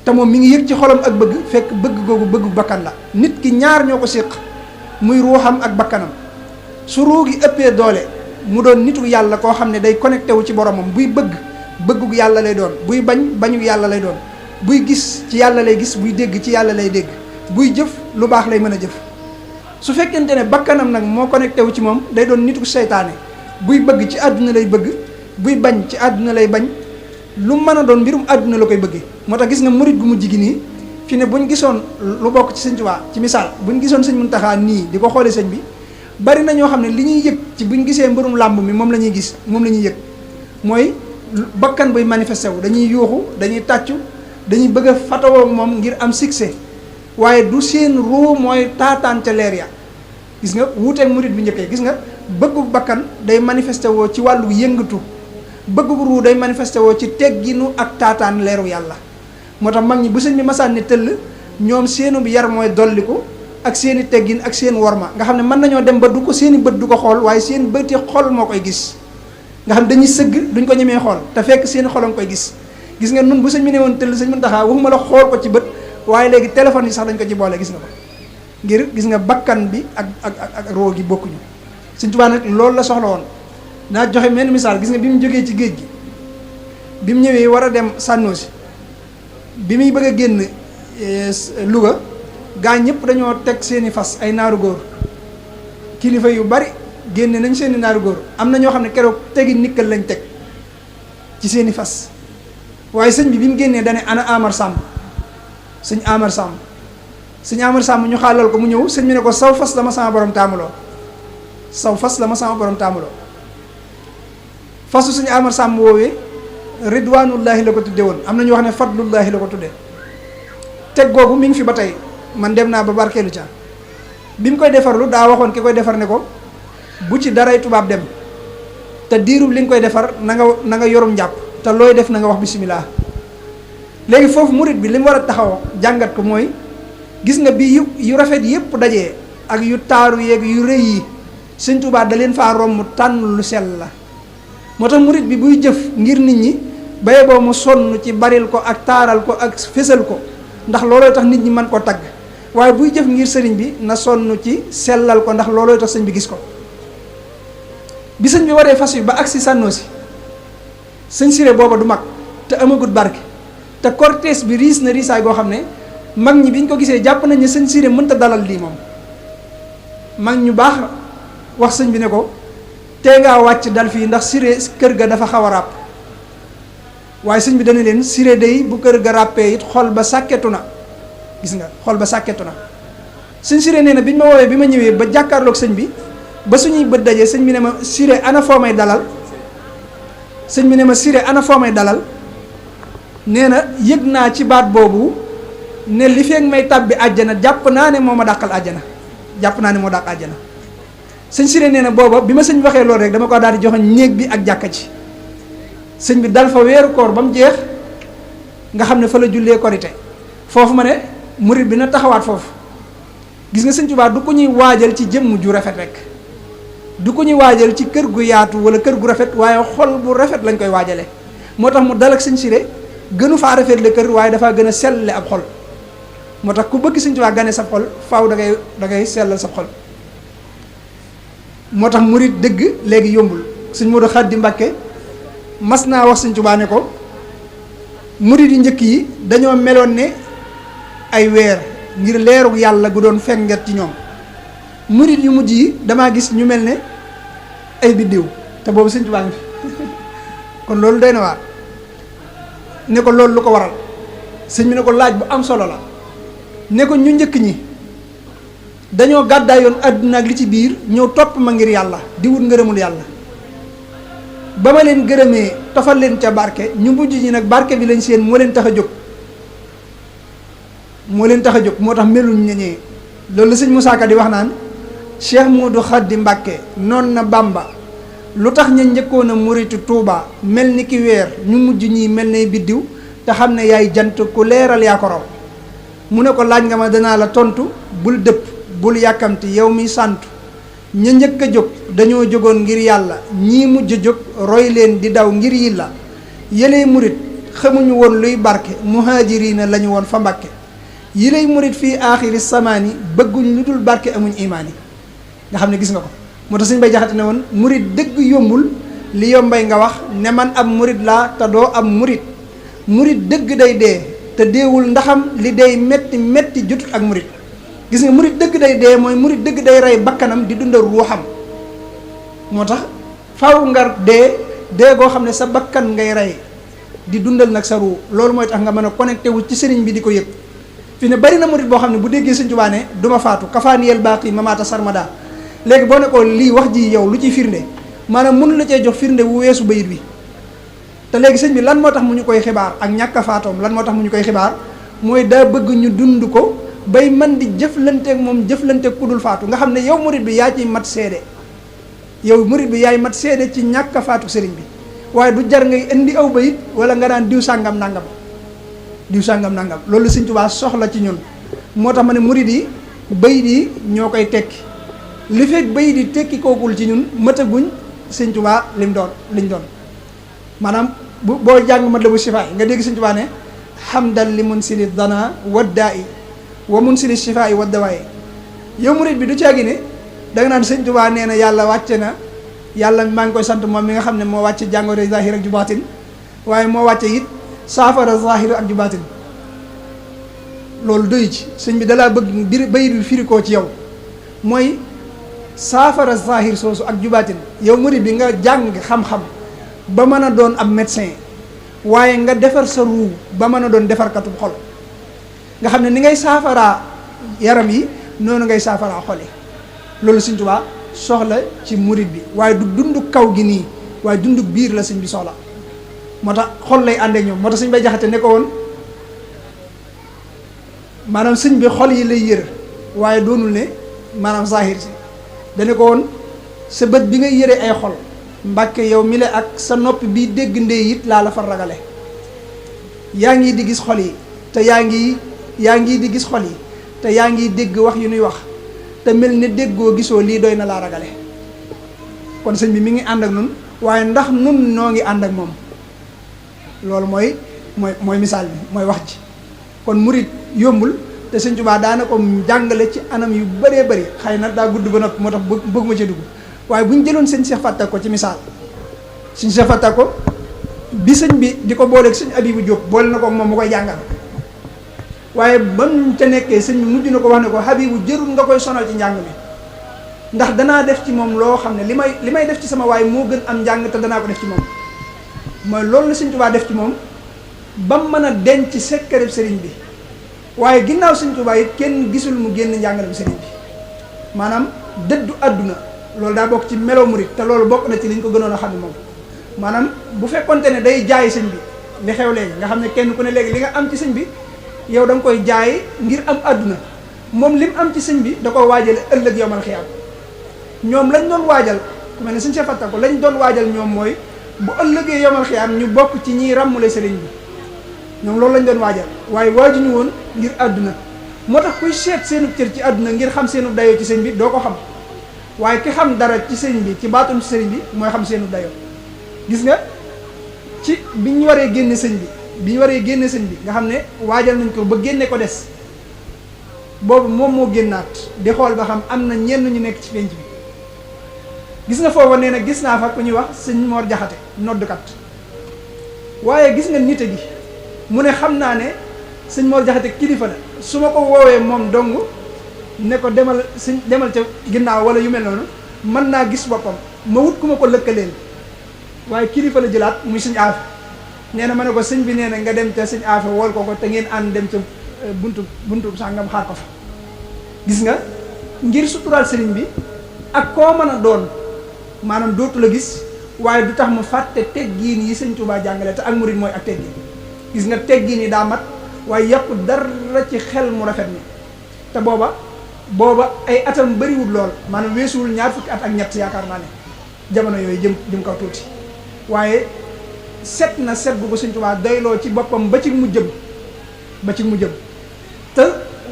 te moom mi ngi yëg ci xolam ak bëgg fekk bëgg googu bëggu bakkan la nit ki ñaar ñoo ko séq muy ruuxam ak bakkanam su ruu gi ëppee doole mu doon nitu yàlla koo xam ne day connecté wu ci boromam buy bëggu yàlla lay doon buy bañu yàlla lay doon buy gis ci yàlla lay gis buy dégg ci yàlla lay dégg buy jëf lu baax lay mën a jëf su fekkente ne bakkanam nag moo connecté wu ci moom day doon nitu seytaane buy bëgg ci àdduna lay bëgg buy bañ ci àdduna lay bañ lu mën a doon mbirum àdduna la koy bëggee moo tax gis nga murit gu mujj gi nii fi ne buñ gisoon lu bokk ci sëñ Tuubaa ci misaal buñ gisoon sëñ Muntaxaa nii di ko xoolee sëñ bi bari na ñoo xam ne li ñuy yëg ci buñ gisee mbërum làmb mi moom la ñuy gis moom la ñuy yëg mooy bakkan buy manifesté wu dañuy yuuxu dañuy tàccu dañuy bëgg a fatawoo moom ngir am succès waaye du seen ruu mooy taataan ca leer ya gis nga wuuteeg murit bi njëkkee gis nga bëggu bakkan day manifesté woo ci wàllu yëngatu bëggu ruu day manifesté woo ci tegginu ak taataan leeru yàlla moo tax mag ñi bu sëñ bi masaan ne tëll ñoom seenu bi yar mooy dolliku ak seeni teggin ak seen worma nga xam ne mën nañoo dem ba du ko seeni bët du ko xool waaye seen bëti xol moo koy gis nga xam dañuy sëgg duñ ko ñemee xool te fekk seen xol a nga koy gis nga nun bu sëñ bi ne woon tëll sëñ Muntaxaa waxuma la xool ko ci bët waaye léegi téléphone yi sax dañ ko ci boole gis nga ko ngir gis nga bakkan bi ak roo gi bokkuñu sëñ Tuubaa nag loolu la soxla woon naa joxe menn misaal gis nga bi mu jógee ci géej gi bi mu ñëwee war a dem Sànnoosi bi muy bëgg a génn Louga gaa ñëpp dañoo teg seeni fas ay naaru góor kilifa yu bari génne nañ seeni naaru góor am na ñoo xam ne keroog tegi nikkal lañ teg ci seeni fas waaye sëñ bi mu génnee dane ana Amar Samb sëñ Amar Samb ñu xaalal ko mu ñëw sëñ bi ne ko saw fas la ma sama borom taamuloo fasu sëñ Amar Samb woowee ridwanullahi la ko tudde woon am na ñu wax ne fadlullahi la ko tudde teg googu mi ngi fi ba tey man dem naa ba barkeelu ca bi mu koy defarlu daa waxoon ki koy defar ne ko bu ci daray tubaab dem te diirub li nga koy defar na nga yorum njàpp te looy def na nga wax bisimilah. léegi foofu murit bi li mu war a taxaw jàngat ko mooy gis nga bi yu rafet yépp dajee ak yu taaru yeeg yu rëy yi sëñ Tuubaa da leen faa romb tànn lu sell la moo tax murit bi buy jëf ngir nit ñi baye boo mu sonn ci baril ko ak taaral ko ak fésal ko ndax loolooy tax nit ñi mën ko tagg waaye buy jëf ngir sëriñ bi na sonn ci sellal ko ndax loolooy tax sëñ bi gis ko bi sëñ bi waree fas yu ba agsi Sànnoosi sëñ Siré booba du mag te amagut barke te cortège bi riis na riisaay goo xam ne mag ñi biñ ko gisee jàpp nañ ne sëñ Siré mënta dalal lii moom mag ñu baax wax sëñ bi ne ko tee ngaa wàcc dal fii ndax Siré kër ga dafa xaw a ràpp waaye sëñ bi dana leen Siré day bu kër ga ràppee it xol ba sàkketu na gis nga xol ba sàkketu na sëñ Siré nee na biñ ma woowee bi ma ñëwee ba jàkkaarloog sëñ bi ba suñuy bët dajee sëñ bi ne ma Siré ana foo may dalal sëñ bi ne ma Siré ana foo may dalal nee na yëg naa ci baat boobu ne li feeg may tàbbi àjjana jàpp naa ne moo ma dàqal àjjana jàpp naa ne moo dàq àjjana. sëñ Siré nee na booba bi ma sëñ waxee loolu rek dama ko daal di joxoñ néeg bi ak jàkka ci sëñ bi dal fa weeru koor ba mu jeex nga xam ne fa la jullee korite foofu ma ne murit bi na taxawaat foofu gis nga sëñ Tuubaa du ko ñuy waajal ci jëmm ju rafet rek du ko ñuy waajal ci kër gu yaatu wala kër gu rafet waaye xol bu rafet lañ koy waajale moo tax mu dal ak sëñ Siré gënu faa rafet le kër waaye dafaa gën a selle ab xol moo tax ku bëgg sëñ Tuubaa gane sa xol faaw da ngay sellal sa xol moo tax murit dëgg léegi yombul sëñ Modou Khady Mbacké mas naa wax sëñ Tuubaa ne ko murit yi njëkk yi dañoo meloon ne ay weer ngir leeru yàlla gu doon fenget ci ñoom murit yu mujj yi damaa gis ñu mel ne ay biddiw te boobu sëñ Tuubaa ngi fi kon loolu doy na waar ne ko loolu lu ko waral sëñ bi ne ko laaj bu am solo la ne ko ñu njëkk ñi dañoo gàddaayoon àdduna ak li ci biir ñëw topp ma ngir yàlla di wut ngërëmul yàlla ba ma leen gërëmee tofal leen ca barke ñu mujj ñi nag barke bi lañ seen moo leen tax a jóg moo tax meluñ ñeñee loolu la sëñ Moussa Ka di wax naan Cheikh Modou Khady Mbacké noon na Bamba lu tax ña njëkkoon a muritu Touba mel ni ki weer ñu mujj ñi mel ne biddiw te xam ne yaay jant ku leeral yaa ko raw mu ne ko laaj nga ma danaa la tontu bul dëpp bul yàkkamti yow mi santu ña njëkk a jóg dañoo jógoon ngir yàlla ñii mujj a jóg roy leen di daw ngir yilla yëley murit xamuñu woon luy barke muhaajiriina lañu woon fa Mbàkke yëley murit fii aaxiri samaani bëgguñ lu dul barke amuñ imaani nga xam ne gis nga ko moo tax sëñ Bay Jaxate ne woon murit dëgg yombul li yombay nga wax ne man ab murit laa te doo am murit murit dëgg day dee te deewul ndaxam li day metti metti jotut ak murit gis nga murit dëgg day dee mooy murit dëgg day rey bakkanam di dundal ruuxam moo tax faw nga dee goo xam ne sa bakkan ngay rey di dundal nag sa ruu loolu mooy tax nga mën a connecté wu ci sëriñ bi di ko yëg fi ne bari na murit boo xam ne bu déggee sëñ Tuubaa ne du ma faatu kafaaniyel baaqi mamaata sarmada léegi boo ne ko lii wax ji yow lu ciy firnde maanaam mënu la cee jox firnde wu weesu bayit bi te léegi sëñ bi lan moo tax mu ñu koy xibaar ak ñàkk a faatoom lan moo tax mu ñu koy xibaar mooy daa bëgg ñu dund ko bay man di jëflanteeg moom jëflanteeg ku dul faatu nga xam ne yow murit bi yaa ciy mat seede yow murit bi yaay mat seede ci ñàkk a faatu sëriñ bi waaye du jar ngay indi aw bayit wala nga daan diw sàngam nangam loolu la sëñ Tuubaa soxla ci ñun moo tax ma ne murit yi bayit yi ñoo koy tekki li fekk bayit yi tekki kookul ci ñun mataguñ sëñ Tuubaa liñ doon maanaam boo jàng mat la bu sifaay nga dégg sëñ Tuubaa ne hamdan li munsili dana waddaa i wa munsili sifaay waddawaaye yow murit bi du caagi ne danga naan sëñ Tuubaa nee na yàlla wàcce na yàlla maa ngi koy sant moom mi nga xam ne moo wàcce jàngoro zahir ak ju baatin waaye moo wàcce it saafara zahir ak ju baatin loolu doy ci sëñ bi dalaa bëgg bayit bi firi koo ci yow mooy saafara zahir soosu ak ju baatin yow murit bi nga jàng xam-xam ba mën a doon ab médecin waaye nga defar sa ruu ba mën a doon defarkatu xol nga xam ne ni ngay saafaraa yaram yi noonu ngay saafaraa xol yi loolu sëñ Tuubaa soxla ci murit bi waaye du dund kaw gi nii waaye dund biir la sëñ bi soxla moo tax xol lay ànd ak ñoom moo tax sëñ Bay Jaxate ne ko woon maanaam sëñ bi xol yi lay yër waaye doonul ne maanaam zahir si dane ko woon sa bët bi ngay yëre ay xol Mbàkke yow mi le ak sa nopp bi dégg ndey it laa la fa ragale yaa ngi di gis xol yi te yaa ngi di gis xol yi te yaa ngi dégg wax yu nuy wax te mel ni déggoo gisoo lii doy na laa ragale kon sëñ bi mi ngi ànd ak nun waaye ndax nun noo ngi ànd ak moom loolu mooy misaal bi mooy wax ji kon murit yombul te sëñ Tuubaa daana ko jàngale ci anam yu bëree bëri xëy na daa gudd ba noppi moo tax bëgg ma ci dugg waaye bu ñu jëloon sëñ Cheikh Fatta ko ci misaal sëñ Cheikh Fatta ko bi sëñ bi di ko booleeg sëñ Abibu Jóob boole na ko moom mu koy jàngal waaye ba mu ca nekkee sëñ bi mujj na ko wax ne ko Habibu jërul nga koy sonal ci njàng mi ndax danaa def ci moom loo xam ne li may def ci sama waay moo gën am njàng te danaa ko def ci moom mooy loolu la sëñ Tuubaa def ci moom ba mu mën a denc sekkareb sëriñ bi waaye ginnaaw sëñ Tuubaa it kenn gisul mu génn njàngale bi sëriñ bi maanaam dëddu àdduna loolu daa bokk ci melo murit te loolu bokk na ci liñ ko gënoon a xam ne moom maanaam bu fekkonte ne day jaay sëñ bi li xew léegi nga xam ne kenn ku ne léegi li nga am ci sëñ bi yow da nga koy jaay ngir am àdduna, moom lim am ci sëñ bi da ko waajale ëllëg yowmal xiyaam. ñoom lañ doon waajal ku mel ne suñ sefatta ko lañ doon waajal ñoom mooy bu ëllëgee yowmal xiyaam ñu bokk ci ñiy ràmmule sëriñ bi, ñoom loolu lañ doon waajal waaye waajuñu woon ngir àdduna. moo tax kuy seet seenu cër ci àdduna ngir xam seenu dayoo ci sëñ bi doo ko xam, waaye ki xam dara ci sëñ bi ci baatum ci sëriñ bi mooy xam seenu dayoo. gis nga ci biñ waree génne sëñ bi nga xam ne waajal nañ ko ba génne ko des boobu moom moo génnaat di xool ba xam am na ñenn ñu nekk ci penc bi. gis nga foofa nee na gis naa fa ku ñuy wax sëñ Mor Jaxate noddukat, waaye gis nga nite gi mu ne xam naa ne sëñ Mor Jaxate kilifa la, su ma ko woowee moom dong ne ko demal ca ginnaaw wala yu mel noonu mën naa gis boppam, ma wut ku ma ko lëkkaleel. waaye kilifa la jëlaat muy sëñ Aafe, nee na ma ne ko sëñ bi nee na nga dem ca sëñ Aafe wool ko te ngeen ànd dem ca buntu sàngam xaar ko fa. gis nga ngir suturaal sëriñ bi ak koo mën a doon maanaam dootu la gis, waaye du tax mu fàtte teggiin yi sëñ Tuubaa jàngale te ak murid mooy ak teggiin. gis nga teggiin yi daa mat waaye yàqu dara ci xel mu rafet ni te booba ay atam bëriwul lool, maanaam weesuwul ñaar fukki at ak ñett yaakaar naa ne jamono yooyu jëm kaw tuuti. waaye set na set gu ko sëñ Tuubaa doyloo ci boppam ba ci mu jëm te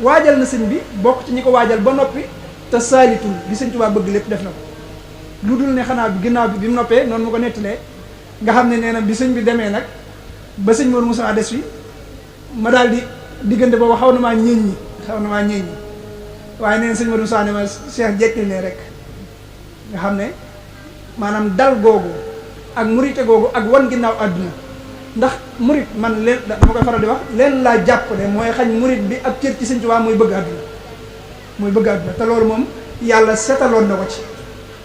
waajal na sëñ bi bokk ci ñi ko waajal ba noppi te saalitul bi sëñ Tuubaa bëgg lépp def na ko. lu dul ne xanaa ginnaaw bi mu noppee noonu mu ko nettalee nga xam ne nee na bi sëñ bi demee nag ba sëñ Mor Moussa des fi ma daal di diggante boobu xaw na maa ñeeñ ñi waaye nee na sëñ Mor Moussa ne ma Cheikh jekkil ne rek nga xam ne maanaam dal googu ak murite googu ak wan ginnaaw àdduna. ndax murit man leen dama koy faral di wax leen laa jàpp ne mooy xañ murit bi ak cër ci sëñ Tuubaa mooy bëgg àdduna te loolu moom yàlla setaloon na ko ci.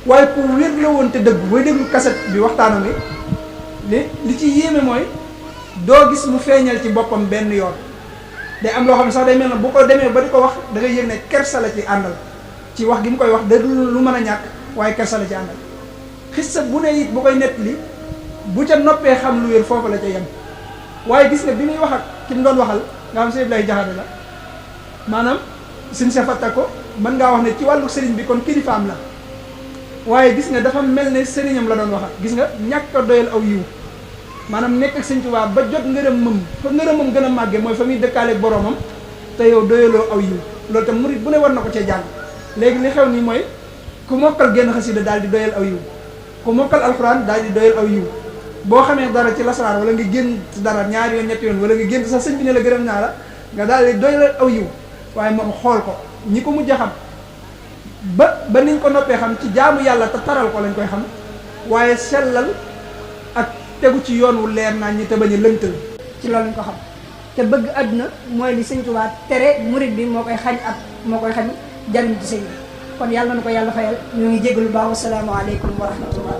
waaye ku wér la woon te dëgg booy déglu kaset bi waxtaanam li ci yéeme mooy doo gis mu feeñal ci boppam benn yoon. day am loo xam ne sax day mel na bu ko demee ba di ko wax da ngay yëg ne kersa la ci àndal ci wax gi mu koy wax da lu mën a ñàkk waaye kersa la ci àndal. xissa bu ne it bu koy nettali bu ca noppee xam lu wér foofu la ca yem waaye gis nga bi muy wax ak ki mu doon waxal nga xam sëñ lay jaxate la maanaam suñ sa fatta ko mën ngaa wax ne ci wàllu sëriñ bi kon kilifaam la waaye gis nga dafa mel ne sëriñam la doon waxal. gis nga ñàkk a doyal aw yiw maanaam nekk ak sëñ Tuubaa ba jot ngërëmam fa ngërëmam gën a màggee mooy fa muy dëkkaaleeg boroomam te yow doyaloo aw yiw loolu tam murit bu ne war na ko cee jàng. léegi li xew nii mooy ku mokkal genn xasida daal di doyal aw yiw, ku mokkal alxuraan daal di doyal aw yiw. boo xamee dara ci lasaraar wala nga génn dara ñaari yoon ñetti yoon wala nga génn sax sëñ bi ne la gërëm naa la nga daal di doy la aw yiw waaye moom xool ko ñi ko mujj a xam ba niñ ko noppee xam ci jaamu yàlla te taral ko lañ koy xam waaye sellal ak tegu ci yoon wu leer naa ñi te bañ a lëntal ci loolu lañ ko xam. te bëgg àdduna mooy li sëñ Tuubaa tere murit bi moo koy xañ jariñ ci sëñ bi kon yàlla na ko yàlla fayal. ñu ngi jégalu baax. wasalaamaaleykum wa rahmatullah.